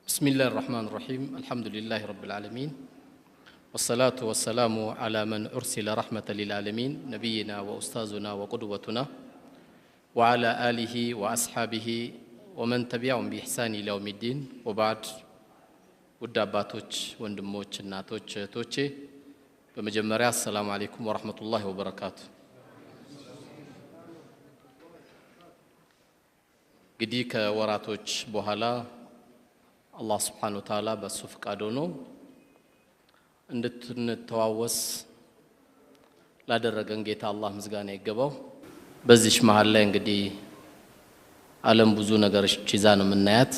بسم الله الرحمن الرحيم، الحمد لله رب العالمين، والصلاة والسلام على من أرسل رحمة للعالمين، نبينا وأستاذنا وقدوتنا، وعلى آله وأصحابه ومن تبعهم بإحسان إلى يوم الدين، وبعد። ውድ አባቶች፣ ወንድሞች፣ እናቶች፣ እህቶቼ፣ በመጀመሪያ አሰላሙ አለይኩም ወረሕመቱላሂ ወበረካቱ። እንግዲህ ከወራቶች በኋላ አላህ ስብሓነ ወተዓላ በእሱ ፍቃድ ሆኖ እንድትንተዋወስ ላደረገን ጌታ አላህ ምስጋና ይገባው። በዚች መሀል ላይ እንግዲህ ዓለም ብዙ ነገሮች ይዛ ነው የምናያት።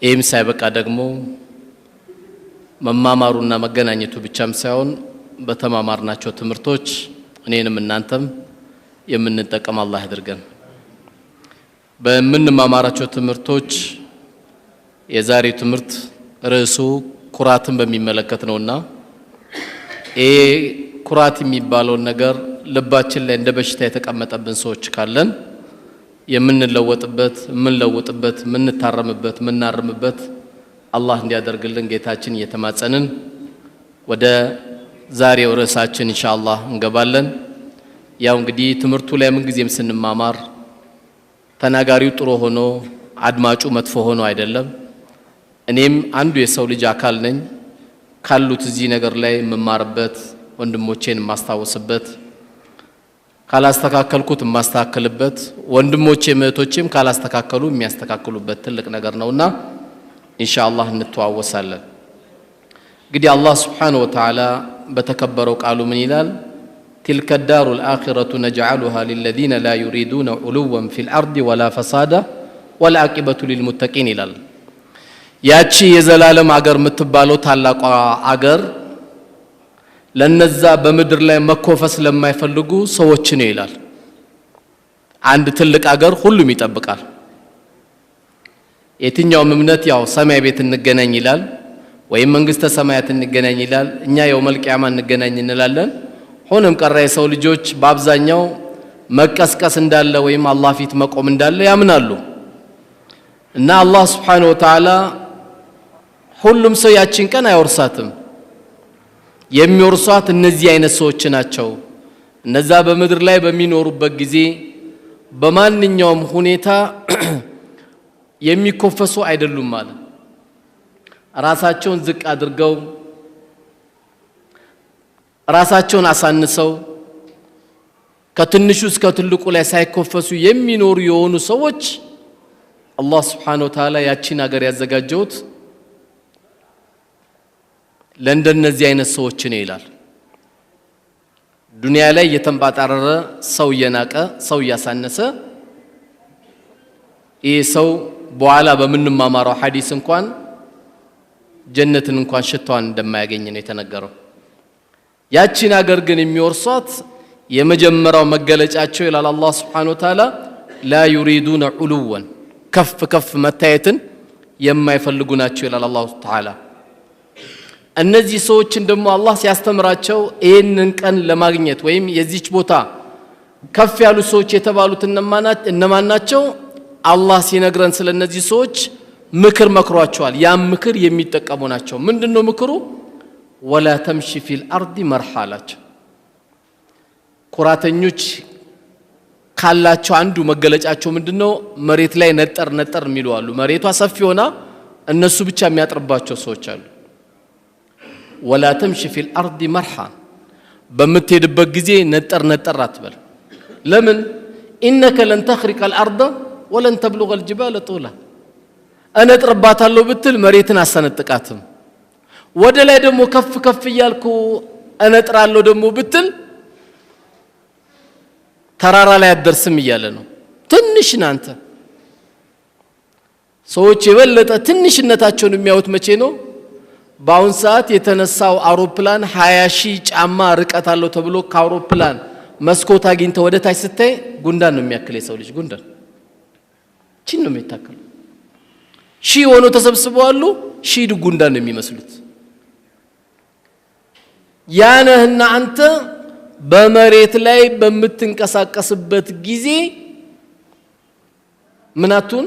ይህም ሳይበቃ ደግሞ መማማሩና መገናኘቱ ብቻም ሳይሆን በተማማርናቸው ትምህርቶች እኔንም እናንተም የምንጠቀም አላህ ያድርገን። በምንማማራቸው ትምህርቶች የዛሬው ትምህርት ርዕሱ ኩራትን በሚመለከት ነውና፣ ይሄ ኩራት የሚባለውን ነገር ልባችን ላይ እንደ በሽታ የተቀመጠብን ሰዎች ካለን የምንለወጥበት፣ የምንለውጥበት፣ የምንታረምበት፣ የምናርምበት አላህ እንዲያደርግልን ጌታችን እየተማጸንን ወደ ዛሬው ርዕሳችን ኢንሻአላህ እንገባለን። ያው እንግዲህ ትምህርቱ ላይ ምን ጊዜም ስንማማር ተናጋሪው ጥሩ ሆኖ አድማጩ መጥፎ ሆኖ አይደለም። እኔም አንዱ የሰው ልጅ አካል ነኝ። ካሉት እዚህ ነገር ላይ የምማርበት፣ ወንድሞቼን የማስታውስበት፣ ካላስተካከልኩት የማስተካከልበት፣ ወንድሞቼም እህቶቼም ካላስተካከሉ የሚያስተካክሉበት ትልቅ ነገር ነውና ኢንሻአላህ እንተዋወሳለን። እንግዲህ አላህ ስብሓነሁ ወተዓላ በተከበረው ቃሉ ምን ይላል? تلك الدار الآخرة نجعلها للذين لا يريدون علوا في الأرض ولا فسادا والعاقبة للمتقين ይላል። ያቺ የዘላለም አገር የምትባለው ታላቋ አገር ለነዛ በምድር ላይ መኮፈስ ለማይፈልጉ ሰዎች ነው ይላል። አንድ ትልቅ አገር ሁሉም ይጠብቃል። የትኛውም እምነት ያው ሰማይ ቤት እንገናኝ ይላል፣ ወይም መንግስተ ሰማያት እንገናኝ ይላል። እኛ የውመል ቂያማ እንገናኝ እንላለን። ሆነም ቀረ የሰው ልጆች በአብዛኛው መቀስቀስ እንዳለ ወይም አላህ ፊት መቆም እንዳለ ያምናሉ። እና አላህ ስብሓነሁ ወተዓላ ሁሉም ሰው ያችን ቀን አይወርሳትም። የሚወርሷት እነዚህ አይነት ሰዎች ናቸው። እነዛ በምድር ላይ በሚኖሩበት ጊዜ በማንኛውም ሁኔታ የሚኮፈሱ አይደሉም ማለት፣ ራሳቸውን ዝቅ አድርገው፣ ራሳቸውን አሳንሰው፣ ከትንሹ እስከ ትልቁ ላይ ሳይኮፈሱ የሚኖሩ የሆኑ ሰዎች አላህ ስብሓነሁ ወተዓላ ያቺን ሀገር ያዘጋጀውት ለእንደነዚህ አይነት ሰዎች ነው ይላል። ዱንያ ላይ እየተንባጣረረ፣ ሰው እየናቀ፣ ሰው እያሳነሰ ይህ ሰው በኋላ በምንማማረው ሐዲስ እንኳን ጀነትን እንኳን ሽታዋን እንደማያገኝ ነው የተነገረው። ያቺን አገር ግን የሚወርሷት የመጀመሪያው መገለጫቸው ይላል አላህ ስብሓነሁ ወተዓላ لا يريدون علوا፣ ከፍ ከፍ መታየትን የማይፈልጉ ናቸው ይላል አላሁ ተዓላ። እነዚህ ሰዎችን ደግሞ አላህ ሲያስተምራቸው ይህንን ቀን ለማግኘት ወይም የዚች ቦታ ከፍ ያሉ ሰዎች የተባሉት እነማን ናቸው? አላህ ሲነግረን ስለ እነዚህ ሰዎች ምክር መክሯቸዋል። ያም ምክር የሚጠቀሙ ናቸው። ምንድነው ምክሩ? ولا تمش في الأرض مرحا አላቸው። ኩራተኞች ካላቸው አንዱ መገለጫቸው ምንድነው? መሬት ላይ ነጠር ነጠር የሚሉ አሉ። መሬቷ ሰፊ ሆና እነሱ ብቻ የሚያጥርባቸው ሰዎች አሉ። ولا تمش في الأرض مرحا፣ በምትሄድበት ጊዜ ነጠር ነጠር አትበል። ለምን? إنك لن تخرق الأرض ولن تبلغ الجبال طولا። እነጥርባታለሁ ብትል መሬትን አሰነጥቃትም። ወደ ላይ ደግሞ ከፍ ከፍ እያልኩ እነጥራለሁ ደግሞ ብትል ተራራ ላይ አትደርስም እያለ ነው። ትንሽ ነህ አንተ። ሰዎች የበለጠ ትንሽነታቸውን የሚያዩት መቼ ነው? በአሁን ሰዓት የተነሳው አውሮፕላን 20,000 ጫማ ርቀት አለው ተብሎ ከአውሮፕላን መስኮት አግኝተህ ወደ ታች ስታይ ጉንዳን ነው የሚያክል የሰው ልጅ ጉንዳን ቺን ነው የሚታከለው። ሺህ ሆኖ ተሰብስበው አሉ፣ ሺህ ጉንዳን ነው የሚመስሉት። ያነህና አንተ በመሬት ላይ በምትንቀሳቀስበት ጊዜ ምናቱን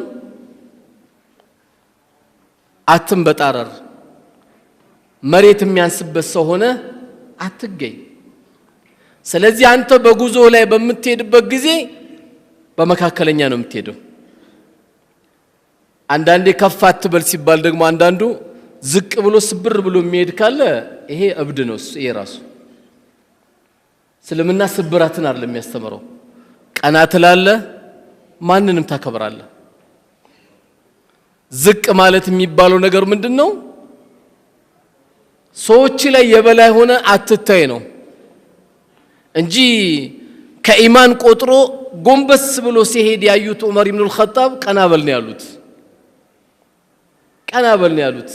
አትንበጣረር፣ መሬት የሚያንስበት ሰው ሆነ አትገኝ። ስለዚህ አንተ በጉዞ ላይ በምትሄድበት ጊዜ በመካከለኛ ነው የምትሄደው። አንዳንዴ ከፍ አትበል ሲባል ደግሞ አንዳንዱ ዝቅ ብሎ ስብር ብሎ የሚሄድ ካለ ይሄ እብድ ነው። ይሄ ራሱ እስልምና ስብራትን አይደለም የሚያስተምረው። ቀና ትላለህ፣ ማንንም ታከብራለህ። ዝቅ ማለት የሚባለው ነገር ምንድን ነው? ሰዎች ላይ የበላይ ሆነ አትታይ ነው እንጂ ከኢማን ቆጥሮ ጎንበስ ብሎ ሲሄድ ያዩት ዑመር ኢብኑል ኸጣብ ቀና በል ነው ያሉት። ቀና በል ነው ያሉት።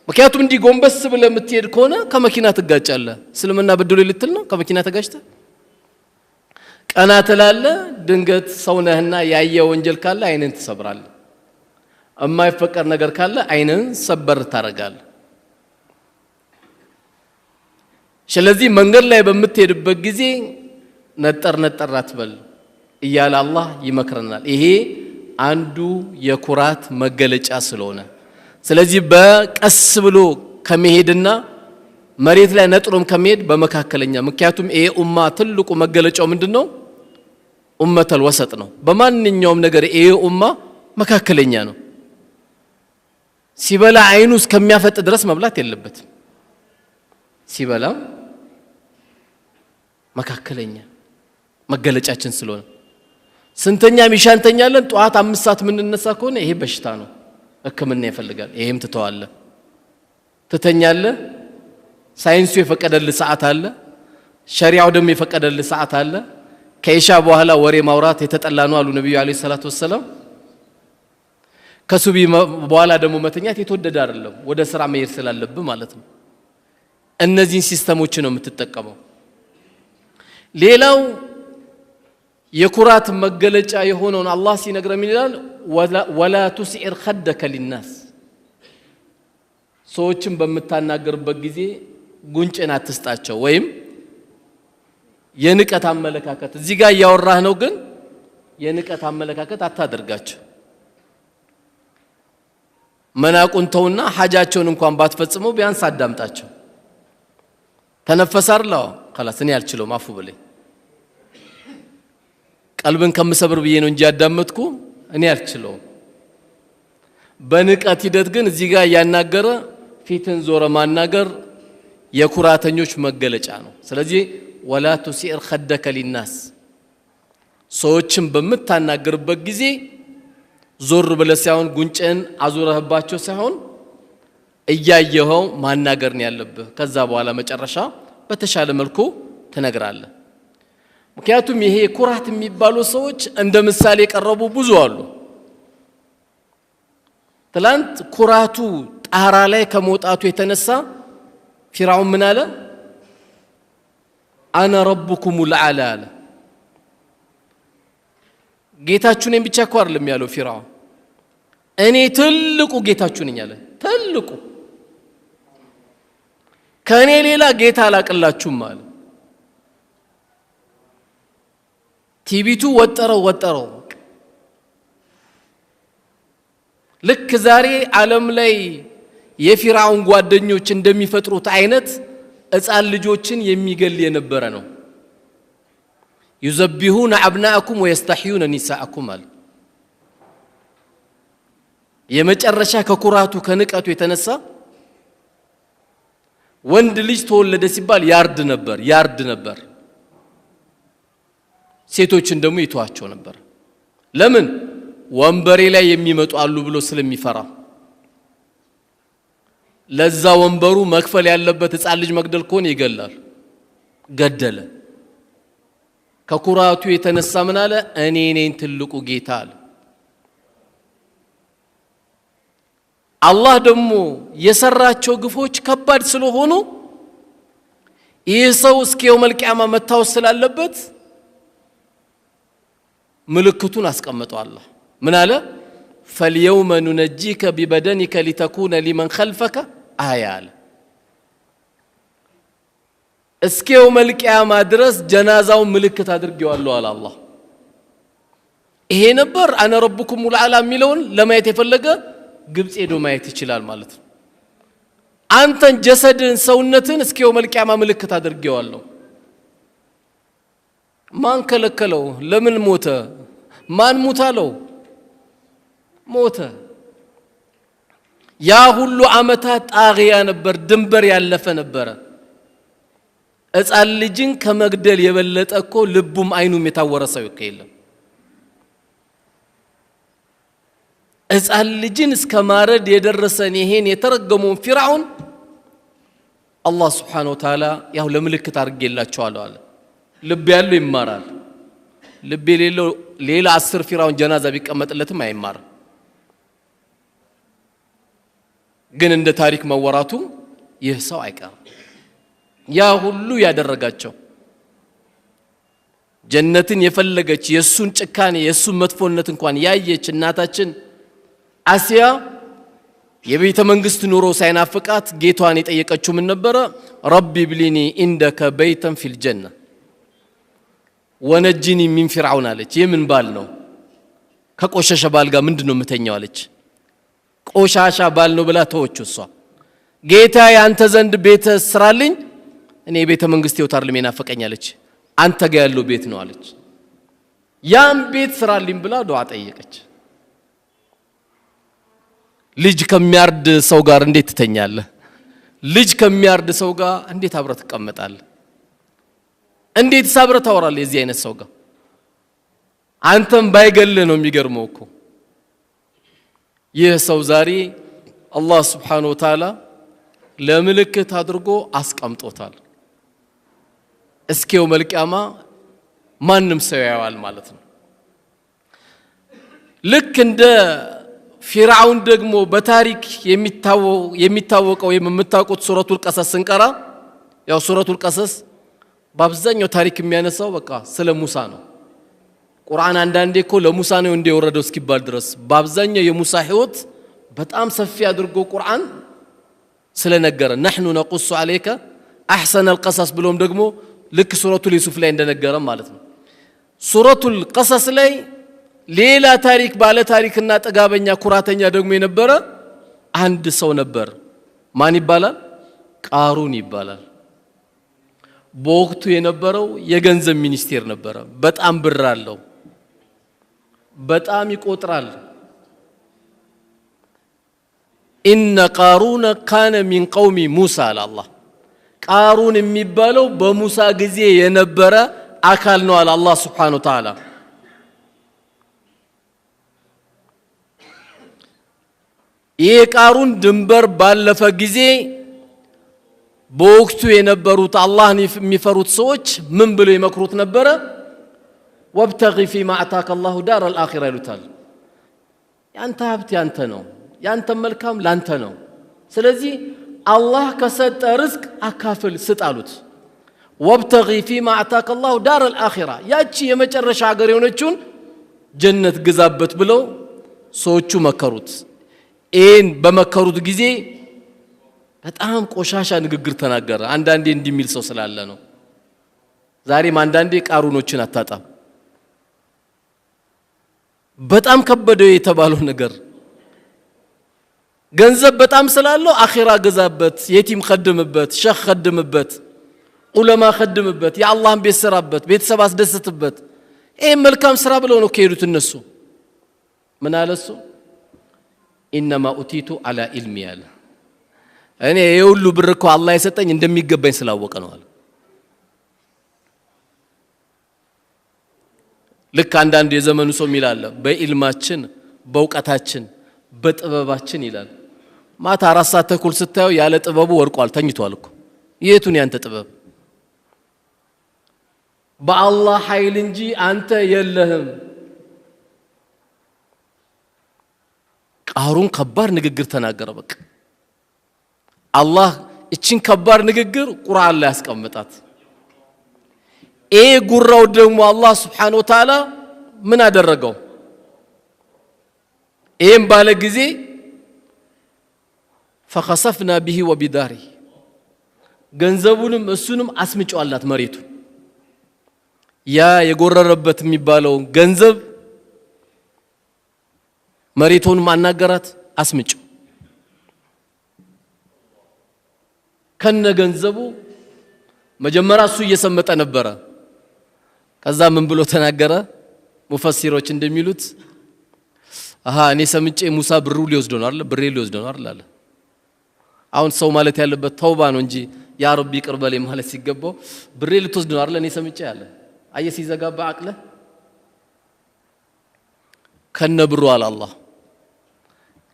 ምክንያቱም እንዲህ ጎንበስ ብለህ የምትሄድ ከሆነ ከመኪና ትጋጫለህ። እስልምና በድሎ ልትል ነው? ከመኪና ተጋጭተህ ቀና ትላለህ። ድንገት ሰው ነህና ያየ ወንጀል ካለ አይንን ትሰብራለህ። የማይፈቀድ ነገር ካለ አይንን ሰበር ታደርጋለህ። ስለዚህ መንገድ ላይ በምትሄድበት ጊዜ ነጠር ነጠር አትበል እያለ አላህ ይመክረናል። ይሄ አንዱ የኩራት መገለጫ ስለሆነ ስለዚህ በቀስ ብሎ ከመሄድና መሬት ላይ ነጥሮም ከመሄድ በመካከለኛ። ምክንያቱም ይሄ ኡማ ትልቁ መገለጫው ምንድነው? ኡመተል ወሰጥ ነው። በማንኛውም ነገር ይሄ ኡማ መካከለኛ ነው። ሲበላ አይኑ እስከሚያፈጥ ድረስ መብላት የለበትም። ሲበላ መካከለኛ መገለጫችን ስለሆነ ስንተኛ ሚሻንተኛለን። ጠዋት 5 ሰዓት የምንነሳ ከሆነ ይሄ በሽታ ነው፣ ሕክምና ይፈልጋል። ይሄም ትተዋለህ፣ ትተኛለህ። ሳይንሱ የፈቀደልህ ሰዓት አለ፣ ሸሪዓው ደግሞ የፈቀደልህ ሰዓት አለ። ከኢሻ በኋላ ወሬ ማውራት የተጠላ ነው አሉ ነብዩ አለይሂ ሰላቱ ወሰላም። ከሱቢ በኋላ ደግሞ መተኛት የተወደደ አይደለም፣ ወደ ስራ መሄድ ስላለብህ ማለት ነው። እነዚህን system ኦች ነው የምትጠቀመው። ሌላው የኩራት መገለጫ የሆነውን አላህ ሲነግረን ምን ይላል? ولا تصعر خدك للناس፣ ሰዎችን በምታናገርበት ጊዜ ጉንጭን አትስጣቸው፣ ወይም የንቀት አመለካከት እዚህ ጋር እያወራህ ነው፣ ግን የንቀት አመለካከት አታደርጋቸው። መናቁን ተውና ሐጃቸውን እንኳን ባትፈጽመው ቢያንስ አዳምጣቸው። ተነፈሰ አይደል? خلاص እኔ አልችለውም አፉ በለኝ፣ ቀልብን ከምሰብር ብዬ ነው እንጂ ያዳመጥኩ እኔ አልችለውም። በንቀት ሂደት ግን እዚህ ጋር እያናገረ ፊትን ዞረ ማናገር የኩራተኞች መገለጫ ነው። ስለዚህ ولا تصعر خدك للناس፣ ሰዎችን በምታናገርበት ጊዜ ዞር ብለህ ሳይሆን ጉንጭን አዙረህባቸው ሳይሆን እያየኸው ማናገር ነው ያለብህ። ከዛ በኋላ መጨረሻ በተሻለ መልኩ ትነግራለህ። ምክንያቱም ይሄ ኩራት የሚባሉ ሰዎች እንደ ምሳሌ የቀረቡ ብዙ አሉ። ትላንት ኩራቱ ጣራ ላይ ከመውጣቱ የተነሳ ፊርዓውን ምን አለ? አነ ረቡኩሙል አዕላ አለ። ጌታችሁ ነኝ ብቻ እኮ አይደለም ያለው ፊርዓውን፣ እኔ ትልቁ ጌታችሁ ነኝ አለ። ትልቁ ከእኔ ሌላ ጌታ አላቅላችሁም አለ። ቲቢቱ ወጠረው ወጠረው። ልክ ዛሬ ዓለም ላይ የፊርዓውን ጓደኞች እንደሚፈጥሩት አይነት ሕፃን ልጆችን የሚገል የነበረ ነው። ዩዘቢሁነ አብናአኩም ወየስተሕዩነ ኒሳአኩም አለ። የመጨረሻ ከኩራቱ ከንቀቱ የተነሳ ወንድ ልጅ ተወለደ ሲባል ያርድ ነበር ያርድ ነበር። ሴቶችን ደግሞ ይተዋቸው ነበር። ለምን? ወንበሬ ላይ የሚመጡ አሉ ብሎ ስለሚፈራ። ለዛ ወንበሩ መክፈል ያለበት ሕፃን ልጅ መግደል ከሆነ ይገላል። ገደለ። ከኩራቱ የተነሳ ምን አለ? እኔ ነኝ ትልቁ ጌታ አለ። አላህ ደግሞ የሰራቸው ግፎች ከባድ ስለሆኑ ይህ ሰው እስከ የውመል ቂያማ መታወስ ስላለበት ምልክቱን አስቀምጠው አላህ ምን አለ? فاليوم ننجيك ببدنك لتكون لمن خلفك آية አለ። እስከ የውመል ቂያማ ድረስ ጀናዛውን ምልክት አድርጌዋለሁ አለ አላህ። ይሄ ነበር አነ ረቡኩም አልዓላ የሚለውን ለማየት የፈለገ ግብጽ ሄዶ ማየት ይችላል ማለት ነው። አንተን ጀሰድን ሰውነትን እስከ የውመል ቂያማ ምልክት አድርጌዋለሁ። ማን ከለከለው? ለምን ሞተ? ማን ሙት አለው? ሞተ። ያ ሁሉ ዓመታት ጣግያ ነበር፣ ድንበር ያለፈ ነበረ። ሕፃን ልጅን ከመግደል የበለጠ እኮ ልቡም አይኑም የታወረ ሰው እኮ የለም። ሕፃን ልጅን እስከ ማረድ የደረሰን ይሄን የተረገመውን ፊርዓውን አላህ ስብሓነሁ ወተዓላ ያው ለምልክት አድርጌላቸዋለሁ አለ። ልብ ያለው ይማራል። ልብ የሌለው ሌላ 10 ፊርዓውን ጀናዛ ቢቀመጥለትም አይማርም። ግን እንደ ታሪክ መወራቱ ይህ ሰው አይቀርም። ያ ሁሉ ያደረጋቸው ጀነትን የፈለገች የሱን ጭካኔ የሱን መጥፎነት እንኳን ያየች እናታችን አሲያ የቤተ መንግስት ኑሮ ሳይናፍቃት ጌታዋን የጠየቀችው ምን ነበረ? رب ابن لي عندك بيتا في الجنة ونجني من فرعون አለች። የምን ባል ነው? ከቆሸሸ ባል ጋር ምንድነው የምተኛው አለች። ቆሻሻ ባል ነው ብላ ተወችው። እሷ ጌታ ያንተ ዘንድ ቤት ስራልኝ፣ እኔ የቤተ መንግስት ህይወት አይደለም የናፈቀኝ አለች። አንተ ጋር ያለው ቤት ነው አለች። ያን ቤት ስራልኝ ብላ ዱዓ ጠየቀች። ልጅ ከሚያርድ ሰው ጋር እንዴት ትተኛለህ? ልጅ ከሚያርድ ሰው ጋር እንዴት አብረህ ትቀመጣለህ? እንዴት አብረህ ታወራለህ የዚህ አይነት ሰው ጋር? አንተም ባይገልህ ነው የሚገርመው እኮ። ይህ ሰው ዛሬ አላህ Subhanahu Wa Ta'ala ለምልክት አድርጎ አስቀምጦታል። እስከ የውመል ቂያማ ማንም ሰው ያየዋል ማለት ነው። ልክ እንደ ፊርዓውን ደግሞ በታሪክ የሚታወቀው ወይም የምታውቁት ሱረቱል ቀሰስ ስንቀራ ያው ሱረቱል ቀሰስ በአብዛኛው ታሪክ የሚያነሳው በቃ ስለ ሙሳ ነው። ቁርአን አንዳንዴ እኮ ለሙሳ ነው እንደ የወረደው እስኪባል ድረስ በአብዛኛው የሙሳ ህይወት በጣም ሰፊ አድርጎ ቁርአን ስለነገረ نحن نقص عليك احسن القصص ብሎም ደግሞ ልክ ሱረቱል ዩሱፍ ላይ እንደነገረ ማለት ነው። ሱረቱል ቀሰስ ላይ ሌላ ታሪክ ባለ ታሪክና ጥጋበኛ ኩራተኛ ደግሞ የነበረ አንድ ሰው ነበር። ማን ይባላል? ቃሩን ይባላል። በወቅቱ የነበረው የገንዘብ ሚኒስቴር ነበረ። በጣም ብር አለው፣ በጣም ይቆጥራል። ኢነ ቃሩነ ካነ ሚን ቀውሚ ሙሳ አለ አላህ። ቃሩን የሚባለው በሙሳ ጊዜ የነበረ አካል ነው አለ አላህ Subhanahu Wa Ta'ala። ይሄ ቃሩን ድንበር ባለፈ ጊዜ በወቅቱ የነበሩት አላህን የሚፈሩት ሰዎች ምን ብለው ይመክሩት ነበረ? ወብተጊ ፊማ አታከ አላሁ ዳር አልአኺራ ይሉታል። ያንተ ሀብት ያንተ ነው፣ ያንተ መልካም ላንተ ነው። ስለዚህ አላህ ከሰጠ ርዝቅ አካፍል ስጥ አሉት። ወብተጊ ፊማ አታከ አላሁ ዳር አልአኺራ፣ ያቺ የመጨረሻ ሀገር የሆነችውን ጀነት ግዛበት ብለው ሰዎቹ መከሩት። ይህን በመከሩት ጊዜ በጣም ቆሻሻ ንግግር ተናገረ። አንዳንዴ እንዲህ የሚል ሰው ስላለ ነው። ዛሬም አንዳንዴ ቃሩኖችን አታጣም። በጣም ከበደው የተባለው ነገር ገንዘብ በጣም ስላለው አኺራ ገዛበት፣ የቲም ኸድምበት፣ ሸኽ ኸድምበት፣ ዑለማ ኸድምበት፣ የአላህን ቤት ስራበት፣ ቤተሰብ አስደስትበት፣ ይሄ መልካም ስራ ብለው ነው ከሄዱት እነሱ። ምን አለ እሱ? ኢነማ ኡቲቱ አላ ኢልሚ አለ። እኔ የሁሉ ብር እኮ አላህ የሰጠኝ እንደሚገባኝ ስላወቀ ነው አለ። ልክ አንዳንድ የዘመኑ ሰው የሚል አለ፣ በኢልማችን በእውቀታችን በጥበባችን ይላል። ማታ 4 ሰዓት ተኩል ስታየው ያለ ጥበቡ ወርቋል፣ ተኝቷል እኮ። የቱን ያንተ ጥበብ? በአላህ ኃይል እንጂ አንተ የለህም። ቃሩን ከባድ ንግግር ተናገረ። በቃ አላህ እቺን ከባድ ንግግር ቁርአን ላይ ያስቀምጣት። ይሄ ጉራው ደግሞ አላህ ሱብሓነሁ ወተዓላ ምን አደረገው? ይሄን ባለ ጊዜ ፈኸሰፍና ቢሂ ወቢዳሪ ገንዘቡንም እሱንም አስምጫዋላት መሬቱ። ያ የጎረረበት የሚባለው ገንዘብ መሬቱንም አናገራት፣ አስምጫው ከነ ገንዘቡ። መጀመሪያ እሱ እየሰመጠ ነበረ። ከዛ ምን ብሎ ተናገረ? ሙፈሲሮች እንደሚሉት አሃ እኔ ሰምጬ ሙሳ ብሩ ሊወስደው ነው አይደል? ብሬ ሊወስደው ነው አይደል አለ። አሁን ሰው ማለት ያለበት ተውባ ነው እንጂ ያ ረቢ ይቅር በለኝ ማለት ሲገባው ብሬ ልትወስድ ነው አይደል? እኔ ሰምጬ አለ። አየህ ሲዘጋባ አቅለ ከነ ብሩ አለ አላህ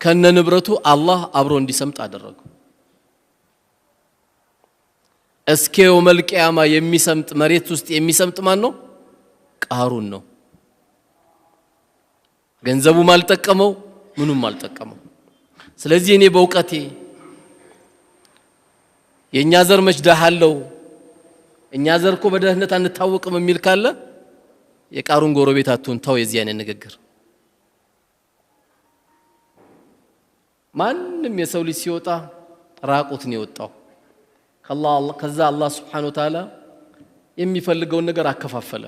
ከነ ንብረቱ አላህ አብሮ እንዲሰምጥ አደረገው። እስከ የውመል ቂያማ የሚሰምጥ መሬት ውስጥ የሚሰምጥ ማን ነው? ቃሩን ነው። ገንዘቡም አልጠቀመው ምኑም አልጠቀመው። ስለዚህ እኔ በእውቀቴ የኛ ዘር መች ደሃ አለው እኛ ዘር እኮ በደህንነት አንታወቅም የሚል ካለ የቃሩን ጎረቤት አትሁን። ተው የዚህ አይነት ንግግር። ማንም የሰው ልጅ ሲወጣ ራቁት ነው የወጣው። ከዛ አላህ ሱብሓነሁ ወተዓላ የሚፈልገውን ነገር አከፋፈለ።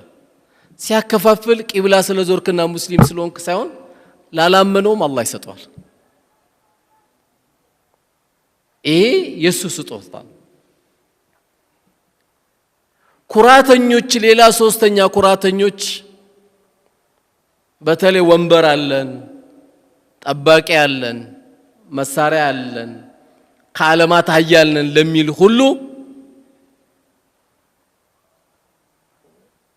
ሲያከፋፍል ቂብላ ስለዞርክና ሙስሊም ስለሆንክ ሳይሆን ላላመነውም አላህ ይሰጠዋል። ይሄ የሱ ስጦታ ነው። ኩራተኞች፣ ሌላ ሶስተኛ ኩራተኞች፣ በተለይ ወንበር አለን፣ ጠባቂ አለን፣ መሳሪያ አለን፣ ከዓለማት ኃያል ነን ለሚል ሁሉ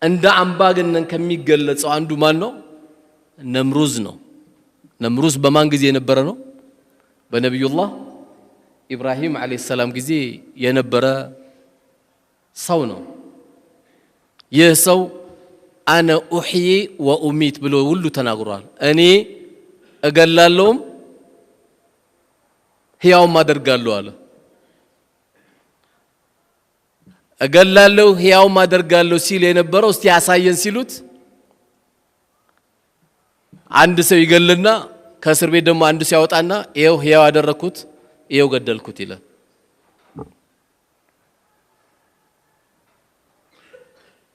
እንደ አምባገነን ከሚገለጸው አንዱ ማን ነው? ነምሩዝ ነው። ነምሩዝ በማን ጊዜ የነበረ ነው? በነቢዩላህ ኢብራሂም ዓለይሂ ሰላም ጊዜ የነበረ ሰው ነው። ይህ ሰው አነ ኡሕዪ ወኡሚት ብሎ ሁሉ ተናግሯል። እኔ እገላለሁም ሕያውም አደርጋለሁ አለ። እገላለሁ ሕያውም አደርጋለሁ ሲል የነበረው እስቲ ያሳየን ሲሉት አንድ ሰው ይገልና ከእስር ቤት ደግሞ አንድ ሰው ያወጣና ይኸው ሕያው አደረኩት ይኸው ገደልኩት ይላል።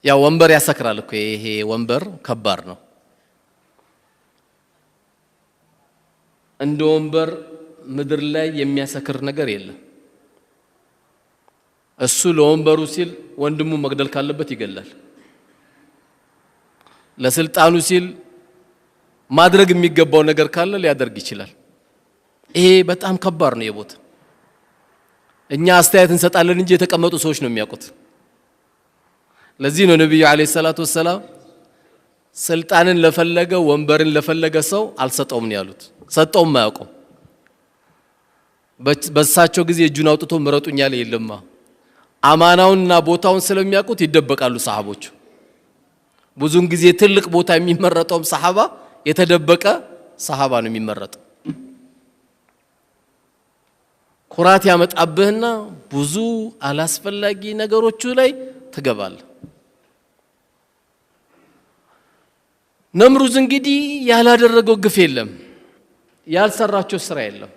ያው ወንበር ያሰክራል እኮ ይሄ ወንበር ከባድ ነው። እንደ ወንበር ምድር ላይ የሚያሰክር ነገር የለም። እሱ ለወንበሩ ሲል ወንድሙ መግደል ካለበት ይገላል። ለስልጣኑ ሲል ማድረግ የሚገባው ነገር ካለ ሊያደርግ ይችላል። ይሄ በጣም ከባድ ነው። የቦታ እኛ አስተያየት እንሰጣለን እንጂ የተቀመጡ ሰዎች ነው የሚያውቁት። ለዚህ ነው ነብዩ አለይሂ ሰላቱ ወሰላም ስልጣንን ለፈለገ ወንበርን ለፈለገ ሰው አልሰጠውም ነው ያሉት። ሰጠውም አያውቁም። በሳቸው ጊዜ እጁን አውጥቶ ምረጡኝ ያለ የለማ። አማናውንና ቦታውን ስለሚያውቁት ይደበቃሉ ሰሃቦቹ። ብዙን ጊዜ ትልቅ ቦታ የሚመረጠውም ሰሃባ የተደበቀ ሰሃባ ነው የሚመረጠው። ኩራት ያመጣብህና ብዙ አላስፈላጊ ነገሮቹ ላይ ትገባለህ። ነምሩዝ እንግዲህ ያላደረገው ግፍ የለም፣ ያልሰራቸው ስራ የለም።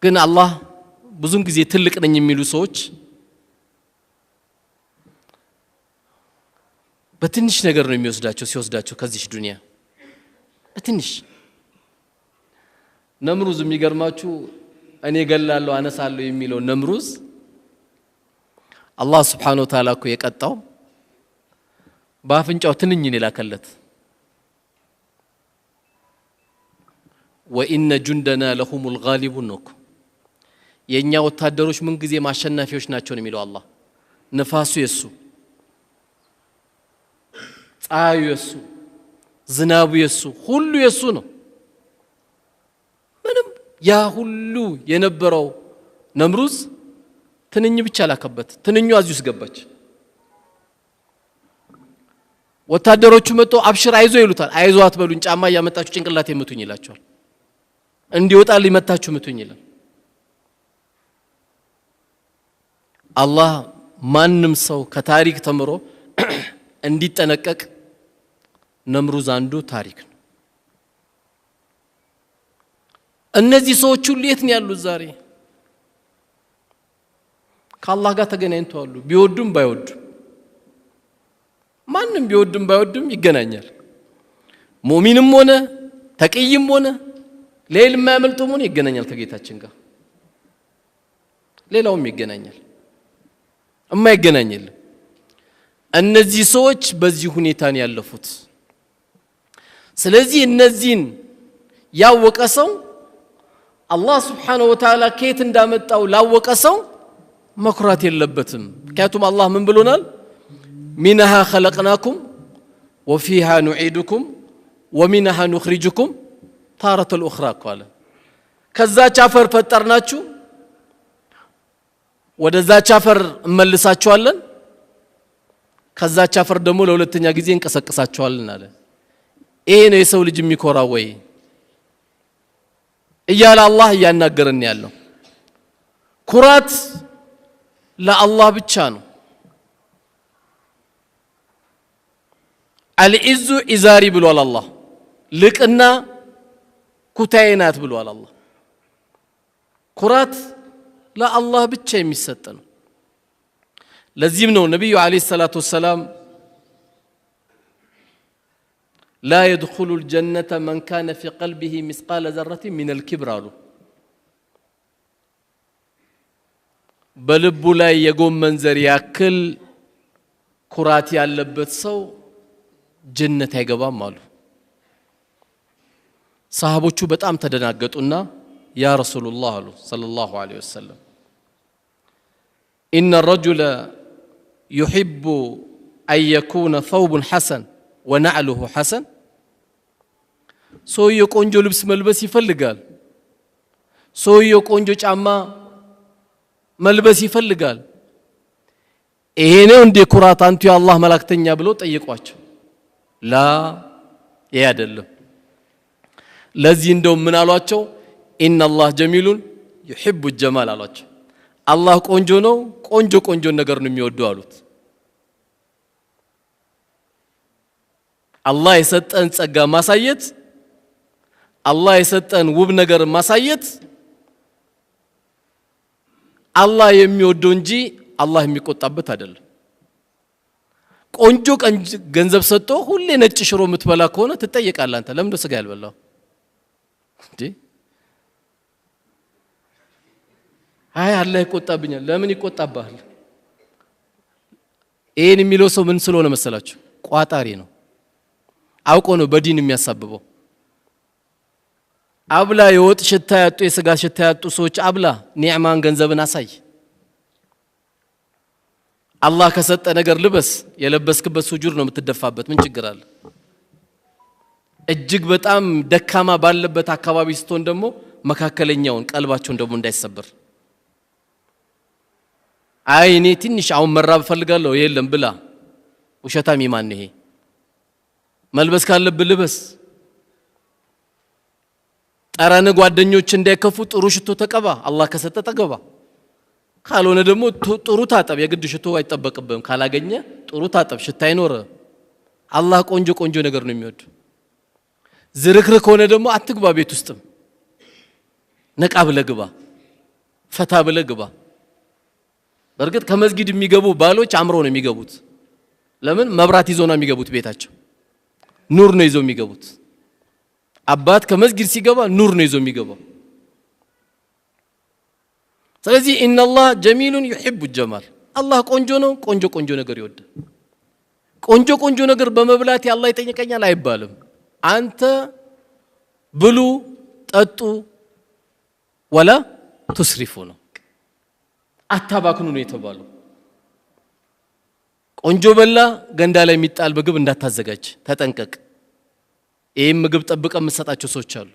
ግን አላህ ብዙን ጊዜ ትልቅ ነኝ የሚሉ ሰዎች በትንሽ ነገር ነው የሚወስዳቸው። ሲወስዳቸው ከዚህ ዱንያ በትንሽ ነምሩዝ የሚገርማችሁ እኔ ገላለሁ አነሳለሁ የሚለው ነምሩዝ አላህ Subhanahu Wa Ta'ala እኮ የቀጣው በአፍንጫው ትንኝን የላከለት። ወኢነ ጁንደና ለሁሙል ጋሊቡን ነው እኮ የኛ ወታደሮች ምን ጊዜ ማሸናፊዎች ናቸው ነው የሚለው አላህ። ንፋሱ የሱ፣ ፀሐዩ የሱ፣ ዝናቡ የሱ፣ ሁሉ የሱ ነው። ምንም ያ ሁሉ የነበረው ነምሩዝ ትንኝ ብቻ ላከበት። ትንኙ እዚህ ውስጥ ገባች። ወታደሮቹ መጥተው አብሽር አይዞ ይሉታል። አይዞ አትበሉኝ፣ ጫማ እያመጣችሁ ጭንቅላቴ ምቱኝ ይላቸዋል። እንዲወጣልኝ መታችሁ ምቱኝ ይላል። አላህ ማንም ሰው ከታሪክ ተምሮ እንዲጠነቀቅ ነምሩዝ አንዱ ታሪክ ነው። እነዚህ ሰዎች ሁሉ የት ነው ያሉት ዛሬ? ከአላህ ጋር ተገናኝተዋል። ቢወዱም ባይወዱም ማንም ቢወዱም ባይወዱም ይገናኛል። ሙእሚንም ሆነ ተቅይም ሆነ ሌል የማያመልጠውም ሆነ ይገናኛል ከጌታችን ጋር። ሌላውም ይገናኛል፣ የማይገናኝ የለም። እነዚህ ሰዎች በዚህ ሁኔታ ነው ያለፉት። ስለዚህ እነዚህን ያወቀ ሰው አላህ ሱብሓነሁ ወተዓላ ከየት እንዳመጣው ላወቀ ሰው መኩራት የለበትም። ምክንያቱም አላህ ምን ብሎናል? ሚንሃ ኸለቅናኩም ወፊሃ ኑዒዱኩም ወሚንሃ ኑኽሪጁኩም ታረተል ኡኽራ እኮ አለ። ከዛች አፈር ፈጠርናችሁ፣ ወደዛች አፈር እመልሳችኋለን፣ ከዛች አፈር ደግሞ ለሁለተኛ ጊዜ እንቀሰቅሳችኋለን አለ። ይሄ ነው የሰው ልጅ የሚኮራ ወይ እያለ አላህ እያናገረን ያለው። ኩራት ለአላህ ብቻ ነው። አልዒዙ ኢዛሪ ብሏል አላህ። ልቅና ኩታዬ ናት ብሏል አላህ። ኩራት ለአላህ ብቻ የሚሰጥ ነው። ለዚህም ነው ነቢዩ ዓለይሂ ሰላቱ ወሰላም ላ የድኹሉ ልጀነተ መን ካነ ፊ ቀልቢሂ ሚስቃለ ዘረቲን ሚነል ኪብር አሉ። በልቡ ላይ የጎመን ዘር ያክል ኩራት ያለበት ሰው ጀነት አይገባም አሉ። ሰሃቦቹ በጣም ተደናገጡና ያ ረሱሉላህ አሉ ሰለላሁ ዐለይሂ ወሰለም፣ ኢነ ረጁለ ዩሒቡ አን የኩነ ሰውቡን ሐሰን ወነዕሉሁ ሐሰን። ሰውየው ቆንጆ ልብስ መልበስ ይፈልጋል። ሰውየው ቆንጆ ጫማ መልበስ ይፈልጋል። ይሄ ነው እንዴ ኩራት አንቱ የአላህ መላእክተኛ ብሎ ጠየቋቸው። ላ ይሄ አይደለም። ለዚህ እንደው ምን አሏቸው? ኢነላህ ጀሚሉን ዩሒቡ ጀማል አሏቸው። አላህ ቆንጆ ነው፣ ቆንጆ ቆንጆ ነገር ነው የሚወደው አሉት። አላህ የሰጠን ጸጋ ማሳየት፣ አላህ የሰጠን ውብ ነገር ማሳየት አላህ የሚወደው እንጂ አላህ የሚቆጣበት አይደለም። ቆንጆ ገንዘብ ሰጥቶ ሁሌ ነጭ ሽሮ የምትበላ ከሆነ ትጠየቃለህ። አንተ ለምን ስጋ ያልበላው እንዴ? አይ አላህ ይቆጣብኛል። ለምን ይቆጣብሃል? ይሄን የሚለው ሰው ምን ስለሆነ መሰላችሁ? ቋጣሪ ነው። አውቆ ነው በዲን የሚያሳብበው። አብላ፣ የወጥ ሽታ ያጡ የስጋ ሽታ ያጡ ሰዎች አብላ፣ ኒዕማን ገንዘብን አሳይ። አላህ ከሰጠ ነገር ልበስ። የለበስክበት ሱጁድ ነው የምትደፋበት። ምን ችግር አለ? እጅግ በጣም ደካማ ባለበት አካባቢ ስትሆን ደግሞ መካከለኛውን ቀልባቸውን ደግሞ እንዳይሰበር። አይ እኔ ትንሽ አሁን መራብ እፈልጋለሁ፣ የለም ብላ። ውሸታም ኢማን ይሄ። መልበስ ካለብህ ልበስ። ጠረን ጓደኞች እንዳይከፉ ጥሩ ሽቶ ተቀባ። አላህ ከሰጠ ተቀባ። ካልሆነ ደግሞ ጥሩ ታጠብ። የግድ ሽቶ አይጠበቅብህም። ካላገኘ ጥሩ ታጠብ፣ ሽታ አይኖር። አላህ ቆንጆ ቆንጆ ነገር ነው የሚወድ። ዝርክርክ ከሆነ ደግሞ አትግባ ቤት ውስጥም። ነቃ ብለህ ግባ፣ ፈታ ብለህ ግባ። በእርግጥ ከመስጊድ የሚገቡ ባሎች አምረው ነው የሚገቡት። ለምን? መብራት ይዘው ነው የሚገቡት። ቤታቸው ኑር ነው ይዘው የሚገቡት። አባት ከመስጊድ ሲገባ ኑር ነው ይዞ የሚገባው። ስለዚህ ኢነላህ ጀሚሉን ዩሒቡ ጀማል፣ አላህ ቆንጆ ነው፣ ቆንጆ ቆንጆ ነገር ይወዳል። ቆንጆ ቆንጆ ነገር በመብላት አላህ ይጠይቀኛል አይባልም። አንተ ብሉ ጠጡ፣ ወላ ቱስሪፉ ነው፣ አታባክኑ ነው የተባለው። ቆንጆ በላ ገንዳ ላይ የሚጣል ምግብ እንዳታዘጋጅ ተጠንቀቅ። ይህም ምግብ ጠብቀ የምትሰጣቸው ሰዎች አሉ።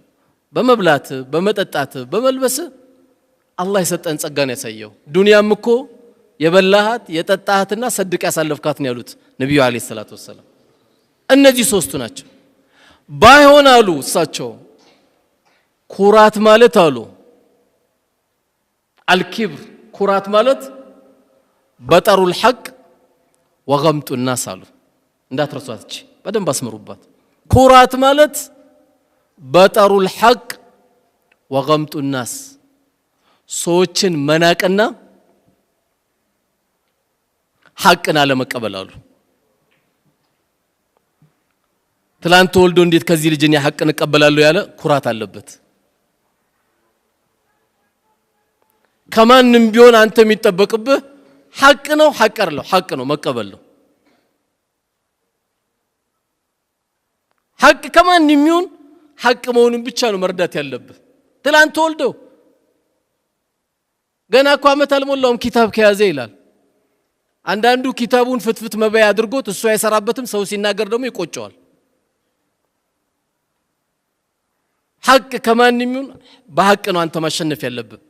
በመብላት በመጠጣት በመልበስ አላህ የሰጠን ጸጋን ያሳየው። ዱንያም እኮ የበላሃት የጠጣሃትና ሰድቅ ያሳለፍካት ነው ያሉት ነቢዩ ዓለይሂ ሰላቱ ወሰላም። እነዚህ ሶስቱ ናቸው። ባይሆን አሉ እሳቸው ኩራት ማለት አሉ الكبر ኩራት ማለት بطر الحق وغمط الناس አሉ። እንዳትረሷት እቺ በደንብ አስምሩባት። ኩራት ማለት بطر الحق وغمط الناس ሰዎችን መናቅና ሐቅን አለመቀበል አሉ። ትላንት ተወልዶ እንዴት ከዚህ ልጅ እኔ ሐቅን እቀበላለሁ ያለ ኩራት አለበት። ከማንም ቢሆን አንተ የሚጠበቅብህ ሐቅ ነው፣ ሐቅ አይደለም ሐቅ ነው መቀበል ነው። ሐቅ ከማንም ይሁን ሐቅ መሆኑን ብቻ ነው መርዳት ያለብህ። ትላንት ተወልዶ ገና እኮ አመት አልሞላውም ኪታብ ከያዘ ይላል። አንዳንዱ ኪታቡን ፍትፍት መበያ አድርጎት እሱ አይሰራበትም፣ ሰው ሲናገር ደግሞ ይቆጨዋል። ሐቅ ከማንም ይሁን በሐቅ ነው አንተ ማሸነፍ ያለብህ።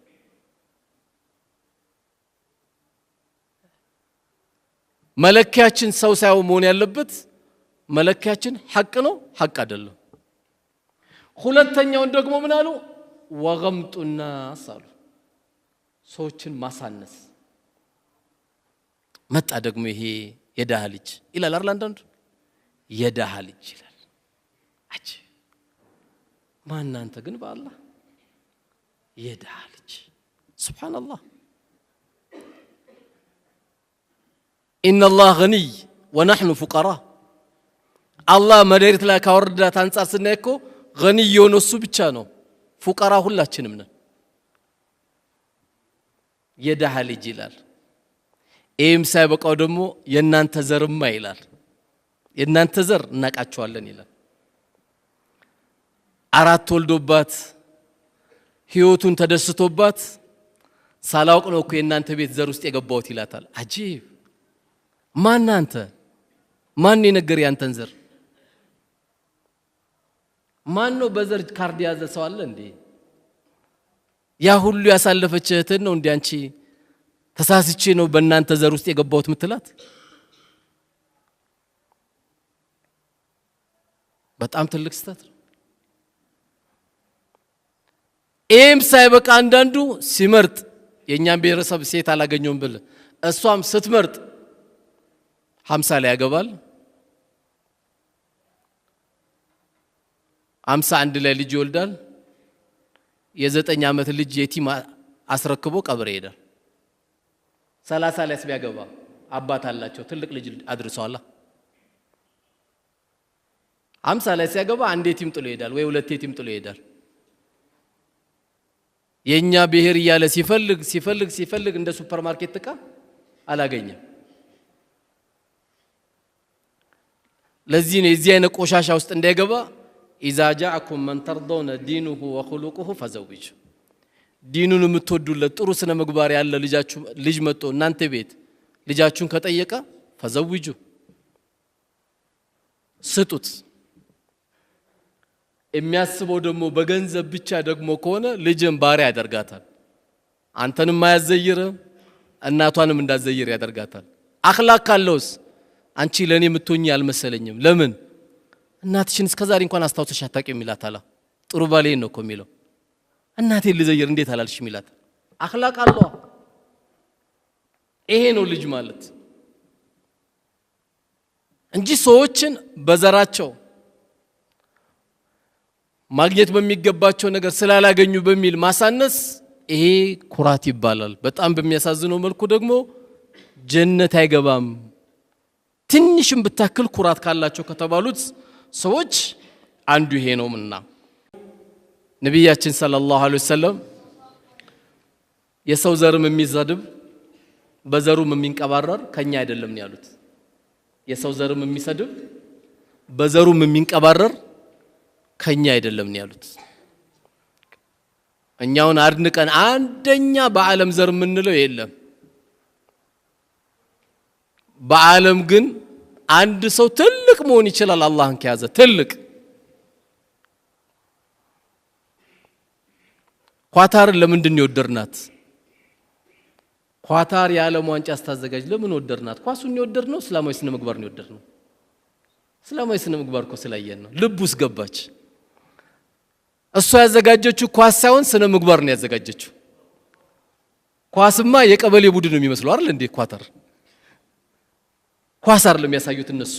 መለኪያችን ሰው ሳይሆን መሆን ያለበት መለኪያችን ሐቅ ነው፣ ሐቅ አይደለም። ሁለተኛውን ደግሞ ምን አሉ? ወገምጡ ናስ አሉ፣ ሰዎችን ማሳነስ። መጣ ደግሞ ይሄ የደሃ ልጅ ይላል አይደል? አንዳንዱ የደሃ ልጅ ይላል። አጂ ማን አንተ ግን በአላህ የደሃ ልጅ ሱብሃንአላህ። ኢነላህ ገኒይ ወነሕኑ ፉቀራ። አላህ መሬት ላይ ካወረዳት አንጻር ስናይ እኮ ገኒይ የሆነ እሱ ብቻ ነው፣ ፉቀራ ሁላችንም ነን። የደሃ ልጅ ይላል። ይህም ሳይበቃው ደግሞ የእናንተ ዘርማ ይላል። የእናንተ ዘር እናቃቸዋለን ይላል። አራት ወልዶባት ህይወቱን ተደስቶባት ሳላውቅ ነው እኮ የእናንተ ቤት ዘር ውስጥ የገባሁት ይላታል። አጂብ! ማን አንተ? ማን የነገር ያንተን ዘር? ማን ነው በዘር ካርድ የያዘ ሰው አለ እንዴ? ያ ሁሉ ያሳለፈች እህትህን ነው እንዴ አንቺ ተሳስቼ ነው በእናንተ ዘር ውስጥ የገባሁት ምትላት? በጣም ትልቅ ስህተት ነው። ይህም ሳይበቃ አንዳንዱ ሲመርጥ የእኛን ብሔረሰብ ሴት አላገኘውም ብል እሷም ስትመርጥ 50 ላይ ያገባል፣ 51 ላይ ልጅ ይወልዳል። የ9 ዓመት ልጅ የቲም አስረክቦ ቀብር ይሄዳል። 30 ላይ ቢያገባ አባት አላቸው ትልቅ ልጅ አድርሰዋል። 50 ላይ ሲያገባ አንድ የቲም ጥሎ ይሄዳል ወይ ሁለት የቲም ጥሎ ይሄዳል። የኛ ብሔር እያለ ሲፈልግ ሲፈልግ ሲፈልግ እንደ ሱፐር ማርኬት ዕቃ አላገኘም። ለዚህ ነው የዚህ አይነት ቆሻሻ ውስጥ እንዳይገባ إذا جاءكم من ترضون دينه وخلقه فزوجوه። ዲኑን የምትወዱለት ጥሩ ስነ ምግባር ያለ ልጃችሁ ልጅ መጥቶ እናንተ ቤት ልጃችሁን ከጠየቀ فزوجوه ስጡት። የሚያስበው ደግሞ በገንዘብ ብቻ ደግሞ ከሆነ ልጅን ባሪያ ያደርጋታል። አንተንም አያዘይርም እናቷንም እንዳዘይር ያደርጋታል። አኽላቅ ካለውስ አንቺ ለኔ የምትሆኚ አልመሰለኝም፣ ለምን እናትሽን እስከዛሬ እንኳን አስታውሰሽ አታውቂም ይላታል። ጥሩ ባሌ ነው እኮ የሚለው እናቴን ልዘይር እንዴት አላልሽም ይላታል። አኽላቅ አለው። ይሄ ነው ልጅ ማለት እንጂ ሰዎችን በዘራቸው ማግኘት በሚገባቸው ነገር ስላላገኙ በሚል ማሳነስ ይሄ ኩራት ይባላል። በጣም በሚያሳዝነው መልኩ ደግሞ ጀነት አይገባም ትንሽም ብታክል ኩራት ካላቸው ከተባሉት ሰዎች አንዱ ይሄ ነውና ነቢያችን ሰለላሁ ዐለይሂ ወሰለም የሰው ዘርም የሚሰድብ በዘሩም የሚንቀባረር ከኛ አይደለም ነው ያሉት። የሰው ዘርም የሚሰድብ በዘሩም የሚንቀባረር ከኛ አይደለም ነው ያሉት። እኛውን አድንቀን አንደኛ በዓለም ዘር የምንለው የለም። በዓለም ግን አንድ ሰው ትልቅ መሆን ይችላል አላህን ከያዘ ትልቅ። ኳታርን ለምንድን ነው የወደድናት? ኳታር የዓለም ዋንጫ ስታዘጋጅ ለምን ወደድናት? ኳሱን የወደድነው እስላማዊ ስነ ምግባር ነው የወደድነው። እስላማዊ ስነ ምግባር እኮ ስላየን ነው። ልብ ውስጥ ገባች። እሷ ያዘጋጀችው ኳስ ሳይሆን ስነ ምግባር ነው ያዘጋጀችው። ኳስማ የቀበሌ ቡድን ነው የሚመስለው አይደል እንዴ? ኳተር ኳስ አይደለም ያሳዩት እነሱ።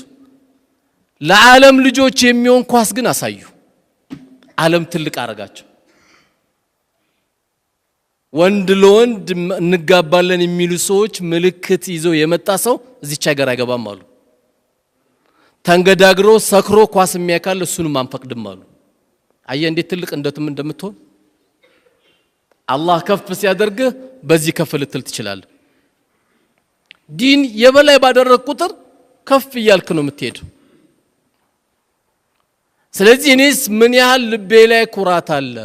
ለዓለም ልጆች የሚሆን ኳስ ግን አሳዩ። ዓለም ትልቅ አረጋቸው። ወንድ ለወንድ እንጋባለን የሚሉ ሰዎች ምልክት ይዘው የመጣ ሰው እዚች ሀገር አይገባም አሉ። ተንገዳግሮ ሰክሮ ኳስ የሚያካል እሱንም አንፈቅድም አሉ። አየህ እንዴት ትልቅ እንደምትሆን። አላህ ከፍ ሲያደርግህ በዚህ ከፍ ልትል ትችላለህ። ዲን የበላይ ባደረግ ቁጥር ከፍ እያልክ ነው የምትሄደው። ስለዚህ እኔስ ምን ያህል ልቤ ላይ ኩራት አለ?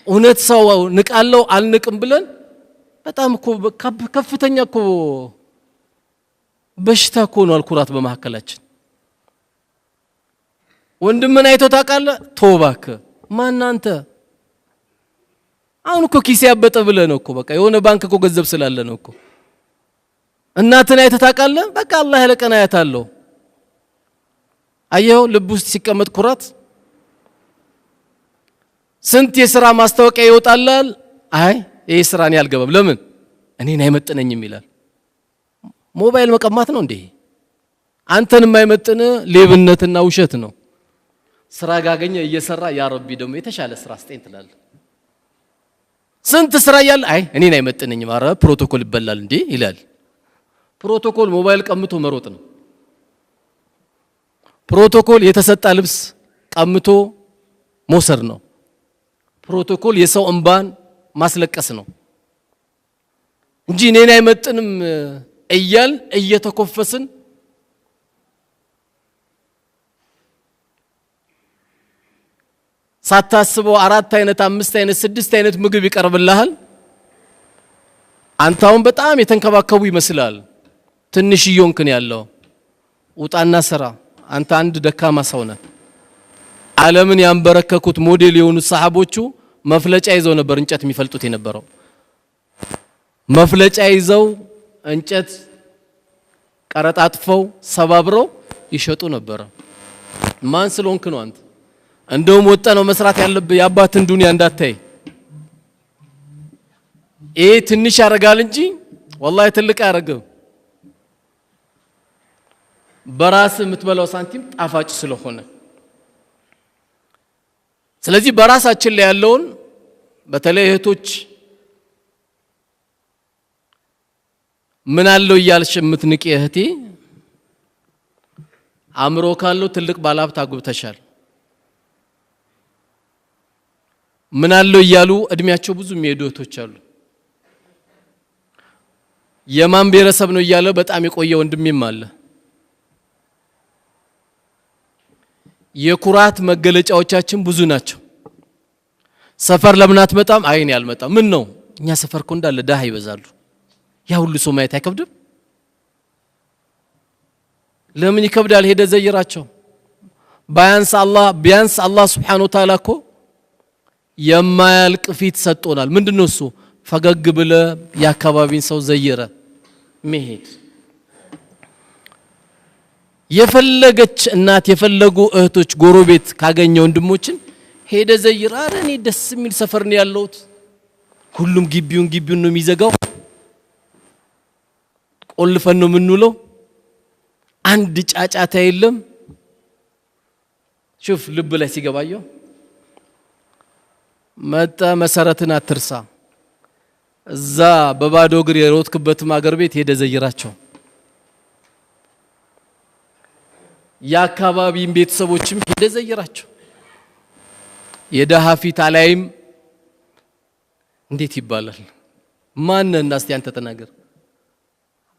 እውነት ሰው ንቃለው አልንቅም ብለን በጣም እኮ ከፍተኛ እኮ በሽታ እኮ ሆኗል ኩራት በመካከላችን። ወንድምን አይቶ ታውቃለህ? ተው እባክህ፣ ማን አንተ? አሁን እኮ ኪሴ ያበጠ ብለህ ነው እኮ፣ በቃ የሆነ ባንክ እኮ ገንዘብ ስላለ ነው እኮ። እናትን አይተህ ታውቃለህ? በቃ አላህ ያለ ቀን አያታለሁ። አየኸው ልብ ውስጥ ሲቀመጥ ኩራት። ስንት የሥራ ማስታወቂያ ይወጣላል። አይ ይሄ ስራ እኔ አልገባም፣ ለምን እኔን አይመጥነኝም ይላል። ሞባይል መቀማት ነው እንዴ? አንተን የማይመጥን ሌብነትና ውሸት ነው። ስራ ጋገኘ እየሰራ ያ ረቢ ደግሞ የተሻለ ስራ ስጠኝ ትላለህ። ስንት ስራ እያለ አይ እኔን አይመጥነኝም፣ አረ ፕሮቶኮል ይበላል እንዴ ይላል። ፕሮቶኮል ሞባይል ቀምቶ መሮጥ ነው። ፕሮቶኮል የተሰጣ ልብስ ቀምቶ መውሰድ ነው። ፕሮቶኮል የሰው እንባን ማስለቀስ ነው እንጂ እኔን አይመጥንም እያል እየተኮፈስን ሳታስበው 4 አይነት 5 አይነት 6 አይነት ምግብ ይቀርብልሃል። አንተ አሁን በጣም የተንከባከቡ ይመስላል። ትንሽ እየሆንክ ነው ያለው። ውጣና ስራ። አንተ አንድ ደካማ ሰው ነህ። ዓለምን ያንበረከኩት ሞዴል የሆኑ ሰሃቦቹ መፍለጫ ይዘው ነበር እንጨት የሚፈልጡት የነበረው። መፍለጫ ይዘው እንጨት ቀረጣጥፈው ሰባብረው ይሸጡ ነበር። ማን ስለሆንክ ነው አንተ? እንደውም ወጣ ነው መስራት ያለብህ፣ የአባትን ዱንያ እንዳታይ። ይሄ ትንሽ ያደርጋል እንጂ ወላሂ ትልቅ አያደርግም። በራስ የምትበላው ሳንቲም ጣፋጭ ስለሆነ። ስለዚህ በራሳችን ላይ ያለውን በተለይ እህቶች ምን አለው እያልሽ የምትንቂ እህቴ፣ አእምሮ ካለው ትልቅ ባለሀብት አግብተሻል። ምን አለው እያሉ እድሜያቸው ብዙ የሚሄዱ እህቶች አሉ። የማን ብሔረሰብ ነው እያለ በጣም የቆየ ወንድሜም አለ። የኩራት መገለጫዎቻችን ብዙ ናቸው። ሰፈር ለምን አትመጣም? አይ እኔ አልመጣም። ምን ነው እኛ ሰፈር እኮ እንዳለ ደሃ ይበዛሉ። ያ ሁሉ ሰው ማየት አይከብድም? ለምን ይከብዳል? ሄደ ዘይራቸው። ቢያንስ አላህ Subhanahu Wa Ta'ala እኮ የማያልቅ ፊት ሰጥቶናል። ምንድነው እሱ? ፈገግ ብለ የአካባቢን ሰው ዘይረ መሄድ። የፈለገች እናት የፈለጉ እህቶች ጎረቤት ካገኘ ወንድሞችን ሄደ ዘይር። አረ እኔ ደስ የሚል ሰፈር ነው ያለሁት፣ ሁሉም ግቢውን ግቢውን ነው የሚዘጋው፣ ቆልፈን ነው የምንውለው፣ አንድ ጫጫታ የለም። ሹፍ ልብ ላይ ሲገባየው መጣ። መሰረትን አትርሳ። እዛ በባዶ እግር የሮጥክበትም አገር ቤት ሄደ ዘይራቸው። የአካባቢም ቤተሰቦችም ሄደ ዘይራቸው። የደሃ ፊት አላይም እንዴት ይባላል? ማን ነህ? እስቲ አንተ ተናገር።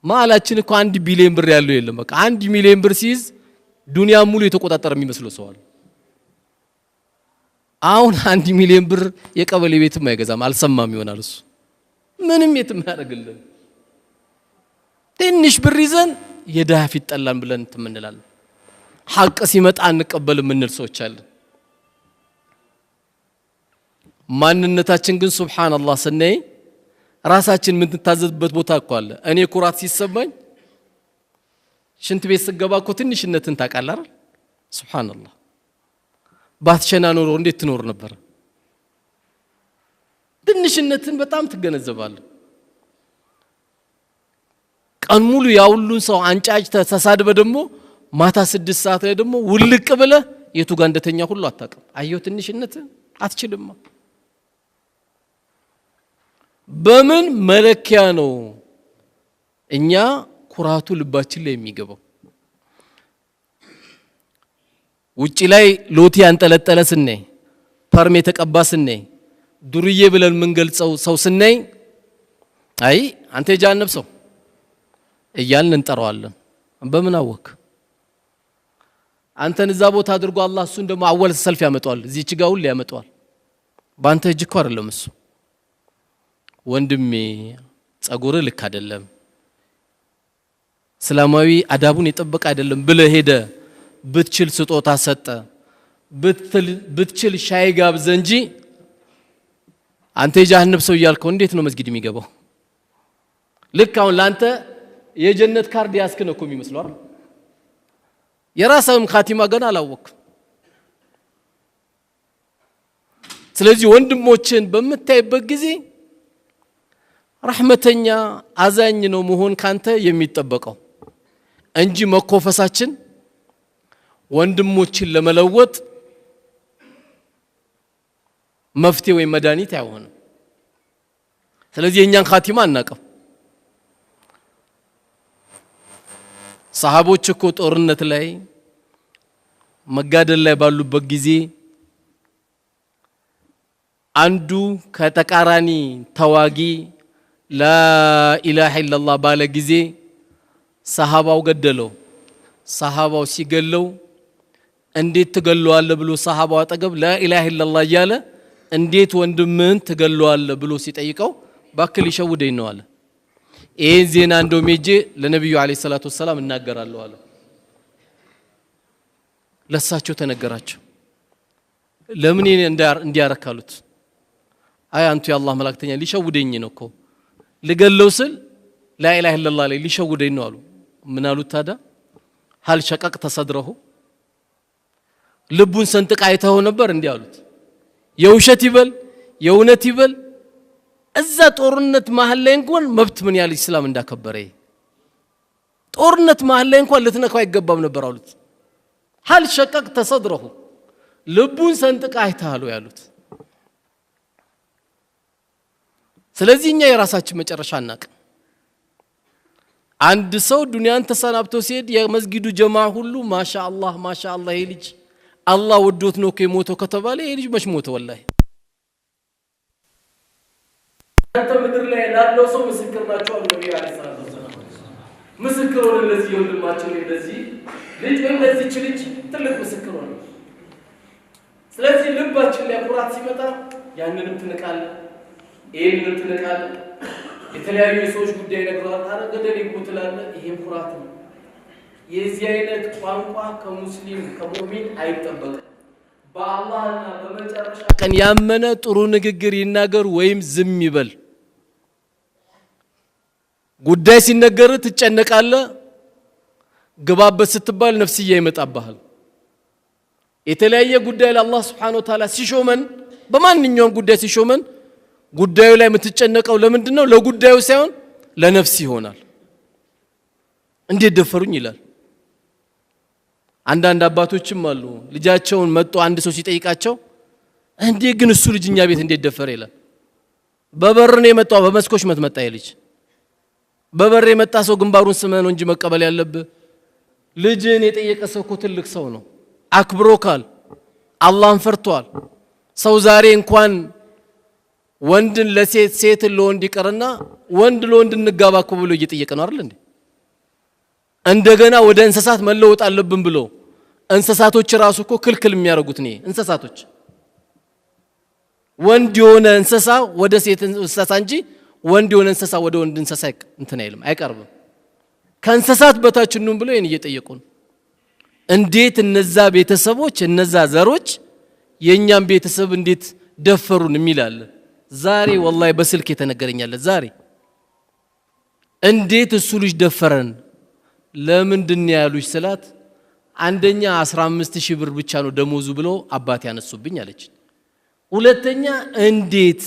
ማላችን እኮ 1 ቢሊዮን ብር ያለው የለም። በቃ 1 ሚሊዮን ብር ሲይዝ ዱንያ ሙሉ የተቆጣጠረ የሚመስለው ሰው አለ። አሁን 1 ሚሊዮን ብር የቀበሌ ቤትም አይገዛም። አልሰማም ይሆናል እሱ ምንም የትም አያደርግልን። ትንሽ ብር ይዘን የደሃ ፊት ጠላን ብለን እንትን እንላለን። ሐቅ ሲመጣ አንቀበልም የምንል ሰዎች አለን። ማንነታችን ግን ሱብሃንአላህ ስናይ ራሳችን የምንታዘዝበት ቦታ እኮ አለ። እኔ ኩራት ሲሰማኝ ሽንት ቤት ስትገባ እኮ ትንሽነትን ታውቃለህ አይደል? ሱብሃንአላህ። ባትሸና ኖሮ እንዴት ትኖር ነበር? ትንሽነትን በጣም ትገነዘባለህ። ቀን ሙሉ ያውሉን ሰው አንጫጭ ተሳድበ ደግሞ ማታ 6 ሰዓት ላይ ደግሞ ውልቅ ብለህ የቱ ጋር እንደተኛ ሁሉ አታውቅም። አየሁ ትንሽነት አትችልም። በምን መለኪያ ነው እኛ ኩራቱ ልባችን ላይ የሚገባው? ውጪ ላይ ሎቲ ያንጠለጠለ ስናይ፣ perm የተቀባ ስናይ፣ ዱርዬ ብለን የምንገልጸው ሰው ስናይ አይ አንተ የጀሃነም ሰው እያልን እንጠራዋለን። በምን አወክ? አንተን እዛ ቦታ አድርጎ አላህ እሱን ደግሞ أول ሰልፍ ያመጣዋል፣ እዚች ጋር ሁሉ ያመጣዋል። ባንተ እጅ እኮ አይደለም እሱ። ወንድሜ ጸጉርህ ልክ አይደለም፣ እስላማዊ አዳቡን የጠበቀ አይደለም ብለህ ሄደ ብትችል ስጦታ ሰጠ፣ ብትችል ሻይ ጋብዘህ እንጂ አንተ የጀሃነም ሰው እያልከው እንዴት ነው መስጊድ የሚገባው? ልክ አሁን ላንተ የጀነት ካርድ ያስክ ነው እኮ የሚመስለው አይደል? የራስህም ካቲማ ገና አላወቅም። ስለዚህ ወንድሞችን በምታይበት ጊዜ ረህመተኛ አዛኝ ነው መሆን ካንተ የሚጠበቀው እንጂ መኮፈሳችን ወንድሞችን ለመለወጥ መፍትሄ ወይም መድኃኒት አይሆንም። ስለዚህ የኛን ካቲማ አናውቅም። ሰሃቦች እኮ ጦርነት ላይ መጋደል ላይ ባሉበት ጊዜ አንዱ ከተቃራኒ ተዋጊ ላኢላሃ ኢላላህ ባለ ጊዜ ሰሃባው ገደለው። ሰሃባው ሲገለው እንዴት ትገለዋለህ ብሎ ሰሃባው አጠገብ ላኢላሃ ኢላላህ እያለ እንዴት ወንድምህን ትገለዋለህ ብሎ ሲጠይቀው ባክህ ሊሸውደኝ ነው አለ። ይሄን ዜና እንደውም ሄጄ ለነብዩ አለይሂ ሰላቱ ወሰላም እናገራለሁ አለ። ለሳቸው ተነገራቸው። ለምን እንዲያረካሉት? አይ አንቱ የአላህ መላእክተኛ ሊሸውደኝ ነው እኮ ልገለው ስል ላኢላሃ ኢላላህ ላይ ሊሸውደኝ ነው አሉ። ምን አሉት ታዲያ? ሀል ሸቀቅተ ሰድረሁ፣ ልቡን ሰንጥቃ አይተኸው ነበር እንዲህ አሉት። የውሸት ይበል የእውነት ይበል እዛ ጦርነት መሃል ላይ እንኳን መብት ምን ያህል እስላም እንዳከበረ ጦርነት መሃል ላይ እንኳን ልትነካው አይገባም ነበር አሉት። ሀል ሸቀቅተ ሰድረሁ፣ ልቡን ሰንጥቃ አይተሃል ያሉት። ስለዚህ እኛ የራሳችን መጨረሻ አናውቅም። አንድ ሰው ዱንያን ተሰናብቶ ሲሄድ የመስጊዱ ጀማ ሁሉ ማሻአላህ ማሻአላህ ይሄ ልጅ አላህ ወዶት ነው የሞተው ከተባለ ይሄ ልጅ መች ሞተ? ወላሂ አንተ ምድር ላይ ላለው ሰው ምስክር ናቸው አሉ ነብዩ አለይሂ ሰላቱ ወሰላም። ምስክር ሆነ ለዚህ ወንድማችን ለዚህ ልጅ ወይም ለዚች ልጅ ትልቅ ምስክር ሆነ። ስለዚህ ልባችን ላይ ኩራት ሲመጣ ያንንም ትንቃለህ፣ ይሄንንም ትንቃለህ። የተለያዩ የሰዎች ጉዳይ ነግሯል፣ አረ ገደል ይግቡ ትላለህ። ይሄም ኩራት ነው። የዚህ አይነት ቋንቋ ከሙስሊም ከሙእሚን አይጠበቅም። በአላህና በመጨረሻ ቀን ያመነ ጥሩ ንግግር ይናገር ወይም ዝም ይበል። ጉዳይ ሲነገር ትጨነቃለህ፣ ግባበት ስትባል ነፍስያ ይመጣብሃል። የተለያየ ጉዳይ ለአላህ Subhanahu Wa Ta'ala ሲሾመን፣ በማንኛውም ጉዳይ ሲሾመን ጉዳዩ ላይ የምትጨነቀው ለምንድነው? ለጉዳዩ ሳይሆን ለነፍስ ይሆናል። እንዴት ደፈሩኝ ይላል። አንዳንድ አባቶችም አሉ ልጃቸውን መጥቶ አንድ ሰው ሲጠይቃቸው እንዴ ግን እሱ ልጅ እኛ ቤት እንዴት ደፈረ ይላል። በበር ነው የመጣው፣ በመስኮች መጥመጣ ልጅ በበር የመጣ ሰው ግንባሩን ስመህ ነው እንጂ መቀበል ያለብህ። ልጅን የጠየቀ ሰው እኮ ትልቅ ሰው ነው፣ አክብሮካል፣ አላህን ፈርቷል። ሰው ዛሬ እንኳን ወንድን ለሴት ሴትን ለወንድ ይቀርና ወንድ ለወንድ እንጋባ እኮ ብሎ እየጠየቀ ነው አይደል እንዴ? እንደገና ወደ እንስሳት መለወጥ አለብን ብሎ እንስሳቶች ራሱ እኮ ክልክል የሚያደርጉት ነው። እንስሳቶች ወንድ የሆነ እንስሳ ወደ ሴት እንስሳ እንጂ ወንድ የሆነ እንስሳ ወደ ወንድ እንስሳ እንትን አይልም፣ አይቀርብም። ከእንስሳት በታች እንሁን ብሎ ይሄን እየጠየቁ ነው። እንዴት እነዛ ቤተሰቦች እነዛ ዘሮች የኛም ቤተሰብ እንዴት ደፈሩን የሚል አለ። ዛሬ ወላሂ በስልክ የተነገረኝ አለ። ዛሬ እንዴት እሱ ልጅ ደፈረን፣ ለምንድን ያሉሽ ስላት አንደኛ 15000 ብር ብቻ ነው ደሞዙ ብሎ አባቴ ያነሱብኝ አለች። ሁለተኛ እንዴት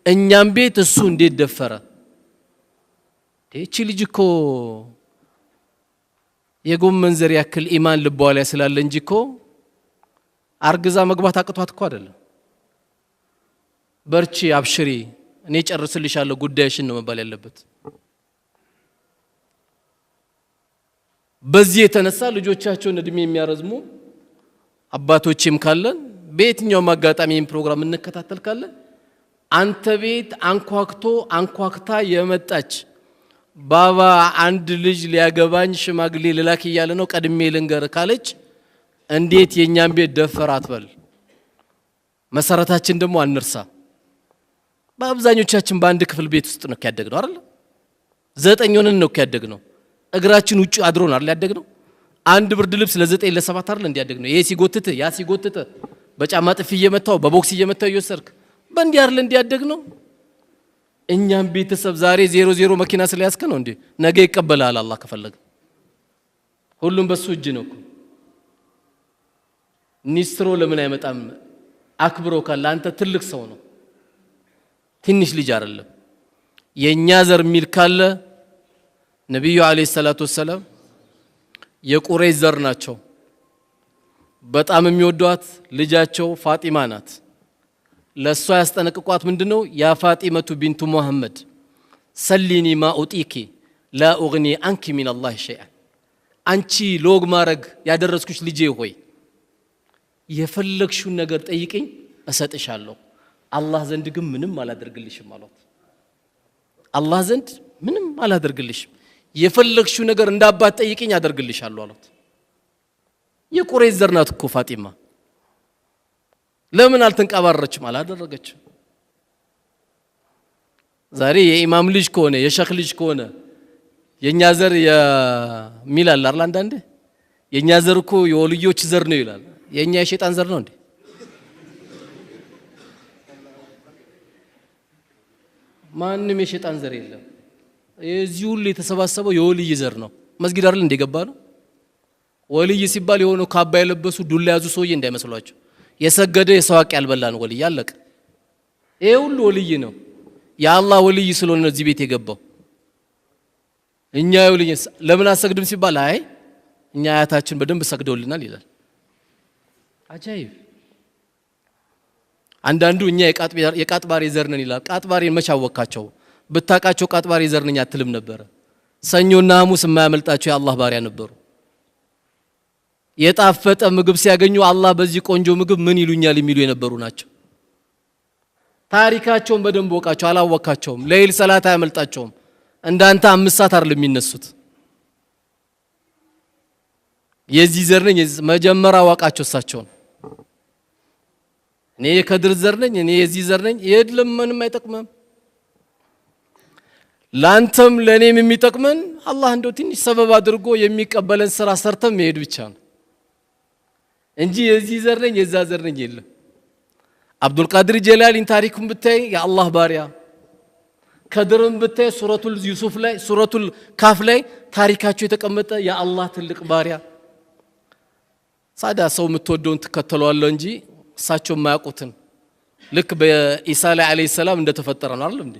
እኛም ቤት እሱ እንዴት ደፈረ? እቺ ልጅ እኮ የጎመን ዘር ያክል ኢማን ልቧ ላይ ስላለ እንጂ እኮ አርግዛ መግባት አቅቷት እኮ አይደለም። በርቺ፣ አብሽሪ፣ እኔ ጨርስልሻለሁ ጉዳይሽን ነው መባል ያለበት። በዚህ የተነሳ ልጆቻቸውን እድሜ የሚያረዝሙ አባቶችም ካለን በየትኛውም አጋጣሚ ይህን ፕሮግራም እንከታተል ካለን አንተ ቤት አንኳክቶ አንኳክታ የመጣች ባባ አንድ ልጅ ሊያገባኝ ሽማግሌ ልላክ እያለ ነው ቀድሜ ልንገር ካለች እንዴት የኛን ቤት ደፈር አትበል። መሰረታችን ደግሞ አንርሳ። በአብዛኞቻችን በአንድ ክፍል ቤት ውስጥ ነው ያደግነው አይደል? 9 ሆነን ነው ያደግነው። እግራችን ውጪ አድሮ ነው አይደል ያደግነው? አንድ ብርድ ልብስ ለ9 ለ7 አይደል እንዲያደግነው? ይሄ ሲጎትት ያ ሲጎትት በጫማ ጥፊ እየመታው በቦክስ እየመታው እየወሰድክ በእንዲህ አይደል እንዲያደግነው? እኛም ቤተሰብ ዛሬ 0-0 መኪና ስለያዝከ ነው እንዴ? ነገ ይቀበላል አላህ ከፈለገ። ሁሉም በሱ እጅ ነው እኮ። ኒስትሮ ለምን አይመጣም? አክብሮ ካለ አንተ ትልቅ ሰው ነው፣ ትንሽ ልጅ አይደለም። የኛ ዘር የሚል ካለ ነብዩ አለይሂ ሰላቱ ወሰለም የቁረይሽ ዘር ናቸው። በጣም የሚወዷት ልጃቸው ፋጢማ ናት። ለሷ ያስጠነቅቋት ምንድነው? ያ ፋጢመቱ ቢንቱ ሙሐመድ ሰሊኒ ማ ኡጢኪ ላ ኡግኒ አንኪ ሚነላሂ ሸይአን፣ አንቺ ሎግ ማረግ ያደረስኩሽ ልጄ ሆይ የፈለግሽውን ነገር ጠይቅኝ እሰጥሻለሁ፣ አላህ ዘንድ ግን ምንም አላደርግልሽም አሏት። አላህ ዘንድ ምንም አላደርግልሽም፣ የፈለግሽው ነገር እንዳባት ጠይቅኝ አደርግልሻለሁ አሏት። የቁረይሽ ዘር ናት እኮ ፋጢማ። ለምን አልተንቀባረረችም? አላደረገችም። ዛሬ የኢማም ልጅ ከሆነ የሸኽ ልጅ ከሆነ የኛ ዘር የሚል አለ አይደል? አንዳንዴ የኛ ዘር እኮ የወልዮች ዘር ነው ይላል። የኛ የሸይጣን ዘር ነው እንዴ? ማንም የሸይጣን ዘር የለም። የዚህ ሁሉ የተሰባሰበው የወልይ ዘር ነው። መስጊድ አይደል እንደ ገባ ነው። ወልይ ሲባል የሆነ ካባ የለበሱ ዱላ ያዙ ሰውዬ እንዳይመስሏቸው። የሰገደ የሰዋቅ ያልበላ ነው ወልይ። አለቀ። ይሄ ሁሉ ወልይ ነው። የአላህ ወልይ ስለሆነ እዚህ ቤት የገባው። እኛ የወልይ ለምን አሰግድም ሲባል አይ እኛ አያታችን በደንብ ሰግደውልናል ይላል። አጃይብ። አንዳንዱ እኛ የቃጥባሬ ዘር ነን ይላል። ቃጥባሬን መች አወካቸው? ብታቃቸው ቃጥባሬ ዘር ነኝ አትልም ነበር። ሰኞና ሐሙስ የማያመልጣቸው የአላህ ባሪያ ነበሩ። የጣፈጠ ምግብ ሲያገኙ አላህ በዚህ ቆንጆ ምግብ ምን ይሉኛል የሚሉ የነበሩ ናቸው። ታሪካቸውን በደንብ ወቃቸው፣ አላወካቸውም። ለይል ሰላት አያመልጣቸውም። እንዳንተ 5 ሰዓት አይደለም የሚነሱት። የዚህ ዘር ነኝ መጀመሪያ አዋቃቸው እሳቸውን። እኔ የከድር ዘር ነኝ፣ እኔ የዚህ ዘር ነኝ። የለም ምንም አይጠቅምም። ላንተም ለኔም የሚጠቅመን አላህ እንደው ትንሽ ሰበብ አድርጎ የሚቀበለን ስራ ሰርተን መሄድ ብቻ ነው እንጂ የዚህ ዘር ነኝ የዛ ዘር ነኝ የለም። አብዱል ቃድር ጀላሊን ታሪኩን ብታይ የአላህ ባሪያ፣ ከድርን ብታይ ሱረቱል ዩሱፍ ላይ ሱረቱል ካፍ ላይ ታሪካቸው የተቀመጠ የአላህ ትልቅ ባሪያ። ሳዳ ሰው የምትወደውን ትከተለዋለህ እንጂ እሳቸው የማያውቁትን ልክ በኢሳ ላይ አለይሂ ሰላም እንደተፈጠረ ነው አይደል እንዴ?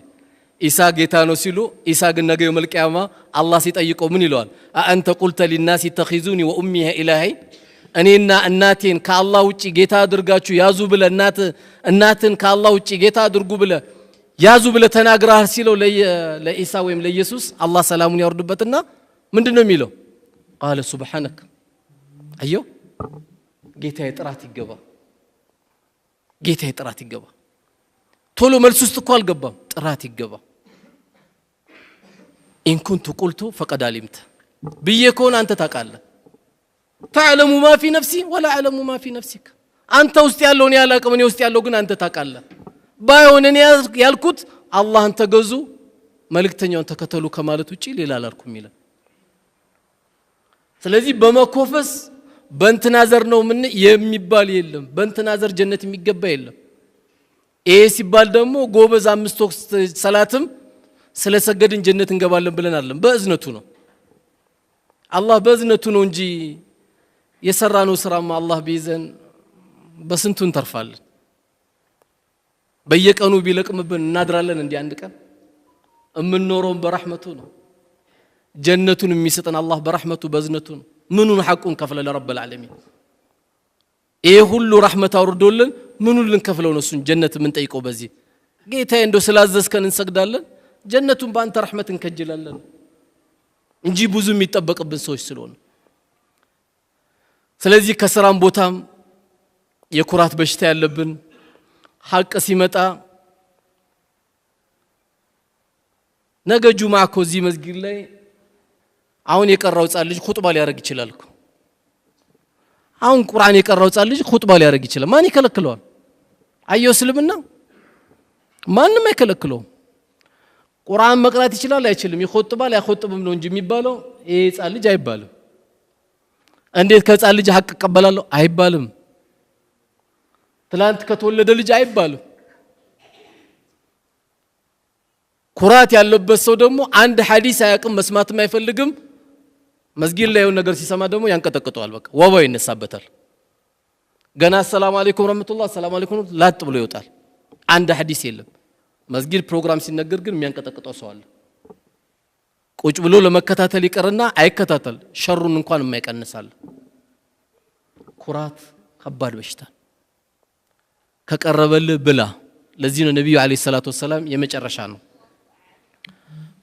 ኢሳ ጌታ ነው ሲሉ ኢሳ ግን ነገ የውመል ቂያማ አላህ ሲጠይቀው ምን ይለዋል? አአንተ ቁልተ ሊናሲ ተኺዙኒ ወኡሚ ኢላሂ፣ እኔና እናቴን ከአላህ ውጪ ጌታ አድርጋችሁ ያዙ ብለ እናትን ከአላህ ውጪ ጌታ አድርጉ ብለ ያዙ ብለ ተናግራህ ሲለው ለኢሳ ወይም ለኢየሱስ አላህ ሰላሙን ያወርድበትና ምንድነው የሚለው? ቃለ ሱብሃነክ፣ አየው ጌታዬ ጥራት ይገባ፣ ጌታዬ ጥራት ይገባ። ቶሎ መልስ ውስጥ እኮ አልገባም። ጥራት ይገባ። إن كنت قلت فقد علمت ብዬ ከሆነ አንተ ታውቃለህ። تعلم ما في نفسي ولا أعلم ما في نفسك፣ አንተ ውስጥ ያለውን ያላቅም እኔ ውስጥ ያለው ግን አንተ ታውቃለህ። ባይሆን እኔ ያልኩት አላህን ተገዙ መልእክተኛውን ተከተሉ ከማለት ውጪ ሌላ አላልኩም ይላል። ስለዚህ በመኮፈስ በእንትና ዘር ነው ምን የሚባል የለም። በእንትና ዘር ጀነት የሚገባ የለም። ይሄ ሲባል ደግሞ ጎበዝ 5 ወቅት ሰላትም ስለሰገድን ጀነት እንገባለን ብለን አይደለም። በእዝነቱ ነው። አላህ በእዝነቱ ነው እንጂ የሰራነው ስራማ አላህ ቢይዘን በስንቱ እንተርፋለን። በየቀኑ ቢለቅምብን እናድራለን። እንዲህ አንድ ቀን እምንኖረውም በረሕመቱ ነው። ጀነቱን የሚሰጠን አላህ በረሕመቱ በእዝነቱ ነው። ምኑን ሐቁን ከፍለ ለረብል ዓለሚን ይሄ ሁሉ ረሕመት አውርዶልን ምኑን ልንከፍለው ነው እሱን ጀነት የምንጠይቀው? በዚህ ጌታዬ እንደው ስላዘዝከን እንሰግዳለን፣ ጀነቱን በአንተ ረሕመት እንከጅላለን እንጂ ብዙ የሚጠበቅብን ሰዎች ስለሆነ። ስለዚህ ከስራም ቦታም የኩራት በሽታ ያለብን ሐቅ ሲመጣ ነገ ጁምዓ እኮ እዚህ መስጊድ ላይ አሁን የቀራው ሕፃን ልጅ ኹጥባ ሊያደርግ ይችላል እኮ። አሁን ቁርአን የቀራው ሕፃን ልጅ ኹጥባ ሊያደርግ ይችላል። ማን ይከለክለዋል? አየው እስልምና ማንም አይከለክለውም። ቁርአን መቅራት ይችላል አይችልም፣ ይኹጥባል አይኹጥብም ነው እንጂ የሚባለው ይሄ ሕፃን ልጅ አይባልም። እንዴት ከሕፃን ልጅ ሐቅ እቀበላለሁ አይባልም። ትላንት ከተወለደ ልጅ አይባልም። ኩራት ያለበት ሰው ደግሞ አንድ ሐዲስ አያውቅም፣ መስማትም አይፈልግም። መስጊድ ላይ የሆነ ነገር ሲሰማ ደግሞ ያንቀጠቅጠዋል። በቃ ወባው ይነሳበታል። ገና አሰላሙ አለይኩም ረህመቱላህ አሰላሙ አለይኩም ላጥ ብሎ ይወጣል። አንድ ሐዲስ የለም። መስጊድ ፕሮግራም ሲነገር ግን የሚያንቀጠቅጠው ሰው አለ። ቁጭ ብሎ ለመከታተል ይቀርና አይከታተል፣ ሸሩን እንኳን የማይቀንሳል። ኩራት ከባድ በሽታ፣ ከቀረበልህ ብላ። ለዚህ ነው ነብዩ አለይሂ ሰላቱ ወሰላም የመጨረሻ ነው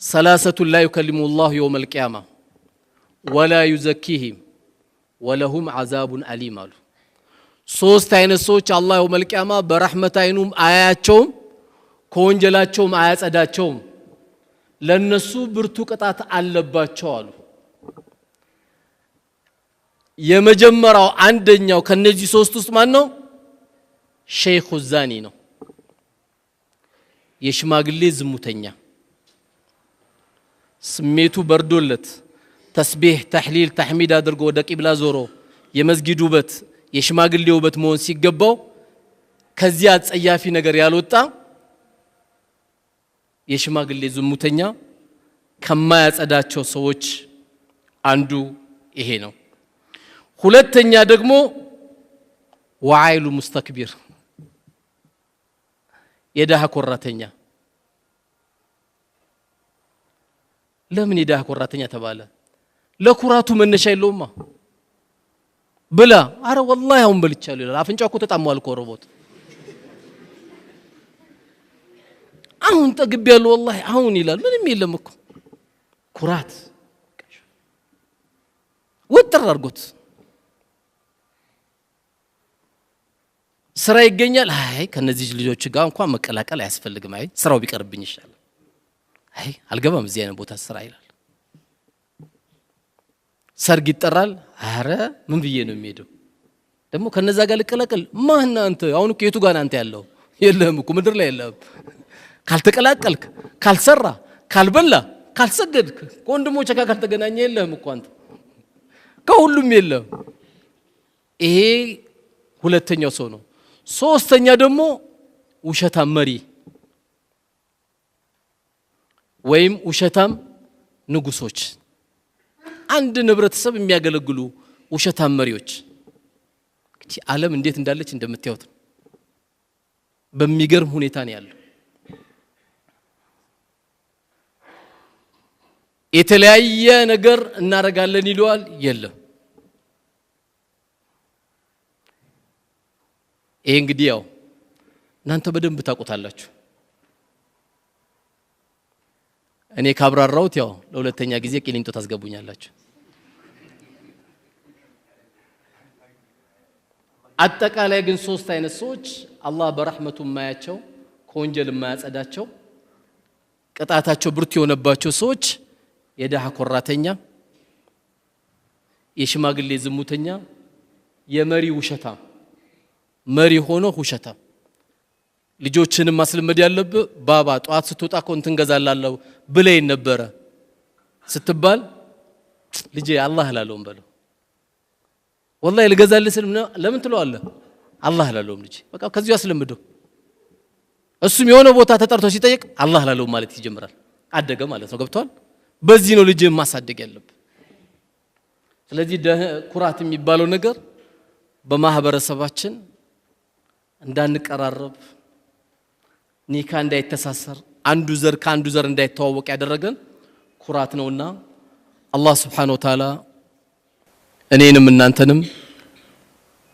ሰላሰቱ ላ ዩከሊሙ ላሁ የውመል ቂያማ ወላ ዩዘኪሂም ወለሁም ዓዛቡን አሊም አሉ። ሶስት አይነት ሰዎች አላህ የውመል ቂያማ በረሕመት አይኑም አያያቸውም፣ ከወንጀላቸውም አያጸዳቸውም፣ ለነሱ ብርቱ ቅጣት አለባቸው አሉ። የመጀመሪያው አንደኛው ከነዚህ ሶስት ውስጥ ማን ነው? ሸይኹ ዛኒ ነው፣ የሽማግሌ ዝሙተኛ። ስሜቱ በርዶለት ተስቢህ ተሕሊል ተሕሚድ አድርጎ ወደ ቂብላ ዞሮ የመስጊድ ውበት የሽማግሌ ውበት መሆን ሲገባው ከዚያ አጸያፊ ነገር ያልወጣ የሽማግሌ ዝሙተኛ ከማያጸዳቸው ሰዎች አንዱ ይሄ ነው። ሁለተኛ ደግሞ ወዓይሉ ሙስተክቢር የድሃ ኮራተኛ። ለምን የድሃ ኮራተኛ ተባለ? ለኩራቱ መነሻ የለውማ። ብላ አረ ወላሂ አሁን በልቻለሁ ይላል። አፍንጫው እኮ ተጣሟል እኮ ሮቦት። አሁን ጠግቤያለሁ ወላሂ አሁን ይላል። ምንም የለም እኮ ኩራት ወጥር አድርጎት ስራ ይገኛል። አይ ከነዚህ ልጆች ጋር እንኳን መቀላቀል አያስፈልግም፣ አይ ስራው ቢቀርብኝ ይሻላል፣ አይ አልገባም እዚህ አይነት ቦታ ስራ ይላል። ሰርግ ይጠራል። አረ ምን ብዬ ነው የሚሄደው ደግሞ ከነዛ ጋር ልቀላቀል? ማን አንተ? አሁን እኮ የቱ ጋር አንተ ያለው? የለህም እኮ ምድር ላይ የለህም። ካልተቀላቀልክ፣ ካልሰራ፣ ካልበላ፣ ካልሰገድክ፣ ከወንድሞች ጋር ካልተገናኘ የለህም እኮ አንተ፣ ከሁሉም የለህም። ይሄ ሁለተኛው ሰው ነው። ሶስተኛ ደግሞ ውሸታም መሪ ወይም ውሸታም ንጉሶች፣ አንድ ህብረተሰብ የሚያገለግሉ ውሸታም መሪዎች። እንግዲህ ዓለም እንዴት እንዳለች እንደምታዩት ነው። በሚገርም ሁኔታ ነው ያለው። የተለያየ ነገር እናደርጋለን ይለዋል፣ የለም። ይሄ እንግዲህ ያው እናንተ በደንብ ታውቁታላችሁ። እኔ ካብራራሁት ያው ለሁለተኛ ጊዜ ቂሊንጦ ታስገቡኛላችሁ። አጠቃላይ ግን ሶስት አይነት ሰዎች አላህ በረሕመቱ የማያቸው ከወንጀል የማያጸዳቸው ቅጣታቸው ብርቱ የሆነባቸው ሰዎች የድሃ ኮራተኛ፣ የሽማግሌ ዝሙተኛ፣ የመሪ ውሸታም። መሪ ሆኖ ውሸታም። ልጆችንም ማስለመድ ያለብህ ባባ ጠዋት ስትወጣ እኮ እንትን ገዛላለሁ ብለኝ ነበረ ስትባል ልጄ አላህ እላለሁም በለው። ወላሂ ልገዛልህ ስል ለምን ትለዋለህ? አላህ እላለሁም ልጄ። በቃ ከዚሁ አስለምደው። እሱም የሆነ ቦታ ተጠርቶ ሲጠይቅ አላህ እላለሁም ማለት ይጀምራል። አደገ ማለት ነው። ገብቷል? በዚህ ነው ልጅ ማሳደግ ያለብህ። ስለዚህ ኩራት የሚባለው ነገር በማህበረሰባችን እንዳንቀራረብ፣ ኒካ እንዳይተሳሰር፣ አንዱ ዘር ከአንዱ ዘር እንዳይተዋወቅ ያደረገን ኩራት ነውና አላህ ስብሓነሁ ወተዓላ እኔንም እናንተንም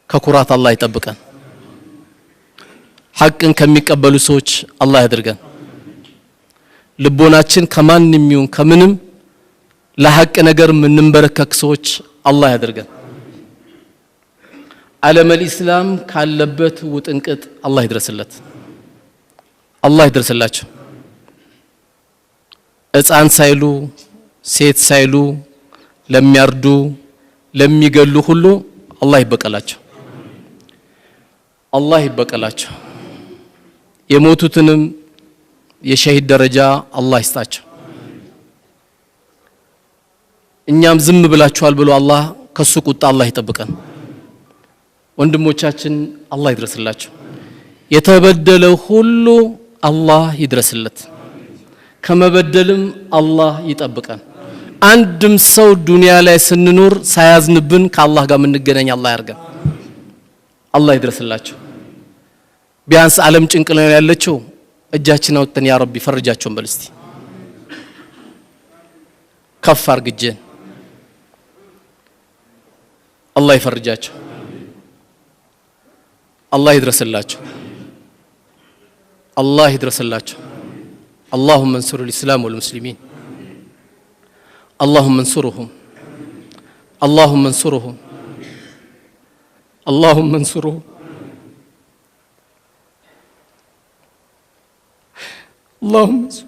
ከኩራት አላህ ይጠብቀን። ሐቅን ከሚቀበሉ ሰዎች አላህ ያድርገን። ልቦናችን ከማንም ይሁን ከምንም ለሐቅ ነገር የምንበረከክ ሰዎች አላህ ያድርገን። ዓለመል ኢስላም ካለበት ውጥንቅጥ አላህ ይድረስለት፣ አላህ ይድረስላቸው። ሕፃን ሳይሉ ሴት ሳይሉ ለሚያርዱ ለሚገሉ ሁሉ አላህ ይበቀላቸው፣ አላህ ይበቀላቸው። የሞቱትንም የሸሂድ ደረጃ አላህ ይስጣቸው። እኛም ዝም ብላችኋል ብሎ አላህ ከሱ ቁጣ አላህ ይጠብቀን። ወንድሞቻችን አላህ ይድረስላቸው። የተበደለ ሁሉ አላህ ይድረስለት፣ ከመበደልም አላህ ይጠብቀን። አንድም ሰው ዱንያ ላይ ስንኖር ሳያዝንብን ከአላህ ጋር የምንገናኝ አላህ ያርገን። አላህ ይድረስላቸው። ቢያንስ ዓለም ጭንቅ ላይ ያለችው እጃችን አውጥተን ያ ረቢ ፈርጃቸውን በል እስቲ፣ ከፍ አርግ እጅህን። አላህ ይፈርጃቸው፣ አላህ ይድረስላቸው፣ አላህ ይድረስላቸው። اللهم انصر الإسلام والمسلمين، اللهم انصرهم، اللهم انصرهم، اللهم انصرهم، اللهم انصر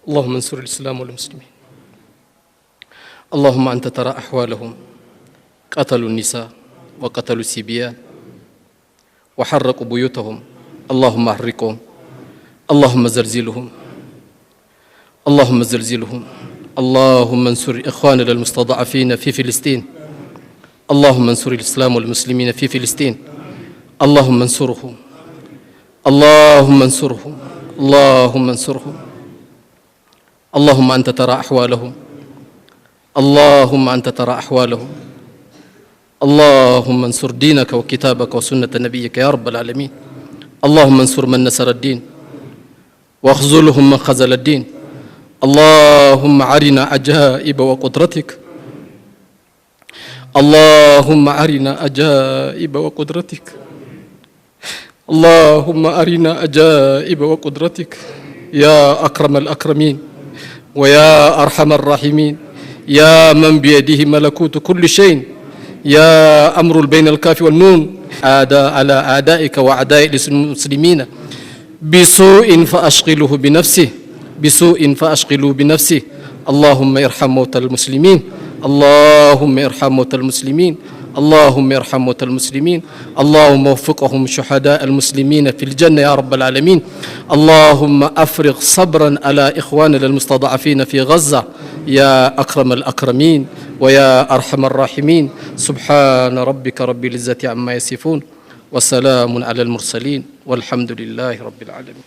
اللهم انصر الإسلام والمسلمين. اللهم أنت ترى أحوالهم، قتلوا النساء وقتلوا الصبيان وحرقوا بيوتهم. اللهم أحرقهم، اللهم زلزلهم، اللهم زلزلهم. اللهم انصر إخواننا المستضعفين في فلسطين، اللهم انصر الإسلام والمسلمين في فلسطين. اللهم انصرهم، اللهم انصرهم، اللهم انصرهم. اللهم أنت ترى أحوالهم، اللهم أنت ترى أحوالهم. اللهم انصر دينك وكتابك وسنة نبيك يا رب العالمين. اللهم انصر من نصر الدين واخذلهم من خذل الدين. اللهم أرنا عجائب وقدرتك، اللهم أرنا عجائب وقدرتك، اللهم أرنا عجائب وقدرتك يا أكرم الأكرمين ويا أرحم الراحمين، يا من بيده ملكوت كل شيء، يا أمر بين الكاف والنون. عادى على أعدائك وأعداء المسلمين بسوء فأشغله بنفسه، بسوء فأشغله بنفسه. اللهم ارحم موتى المسلمين، اللهم ارحم موتى المسلمين، اللهم ارحم موتى المسلمين. اللهم وفقهم شهداء المسلمين في الجنة يا رب العالمين. اللهم أفرغ صبرا على إخواننا المستضعفين في غزة يا أكرم الأكرمين ويا أرحم الراحمين. سبحان ربك رب العزة عما يصفون وسلام على المرسلين والحمد لله رب العالمين.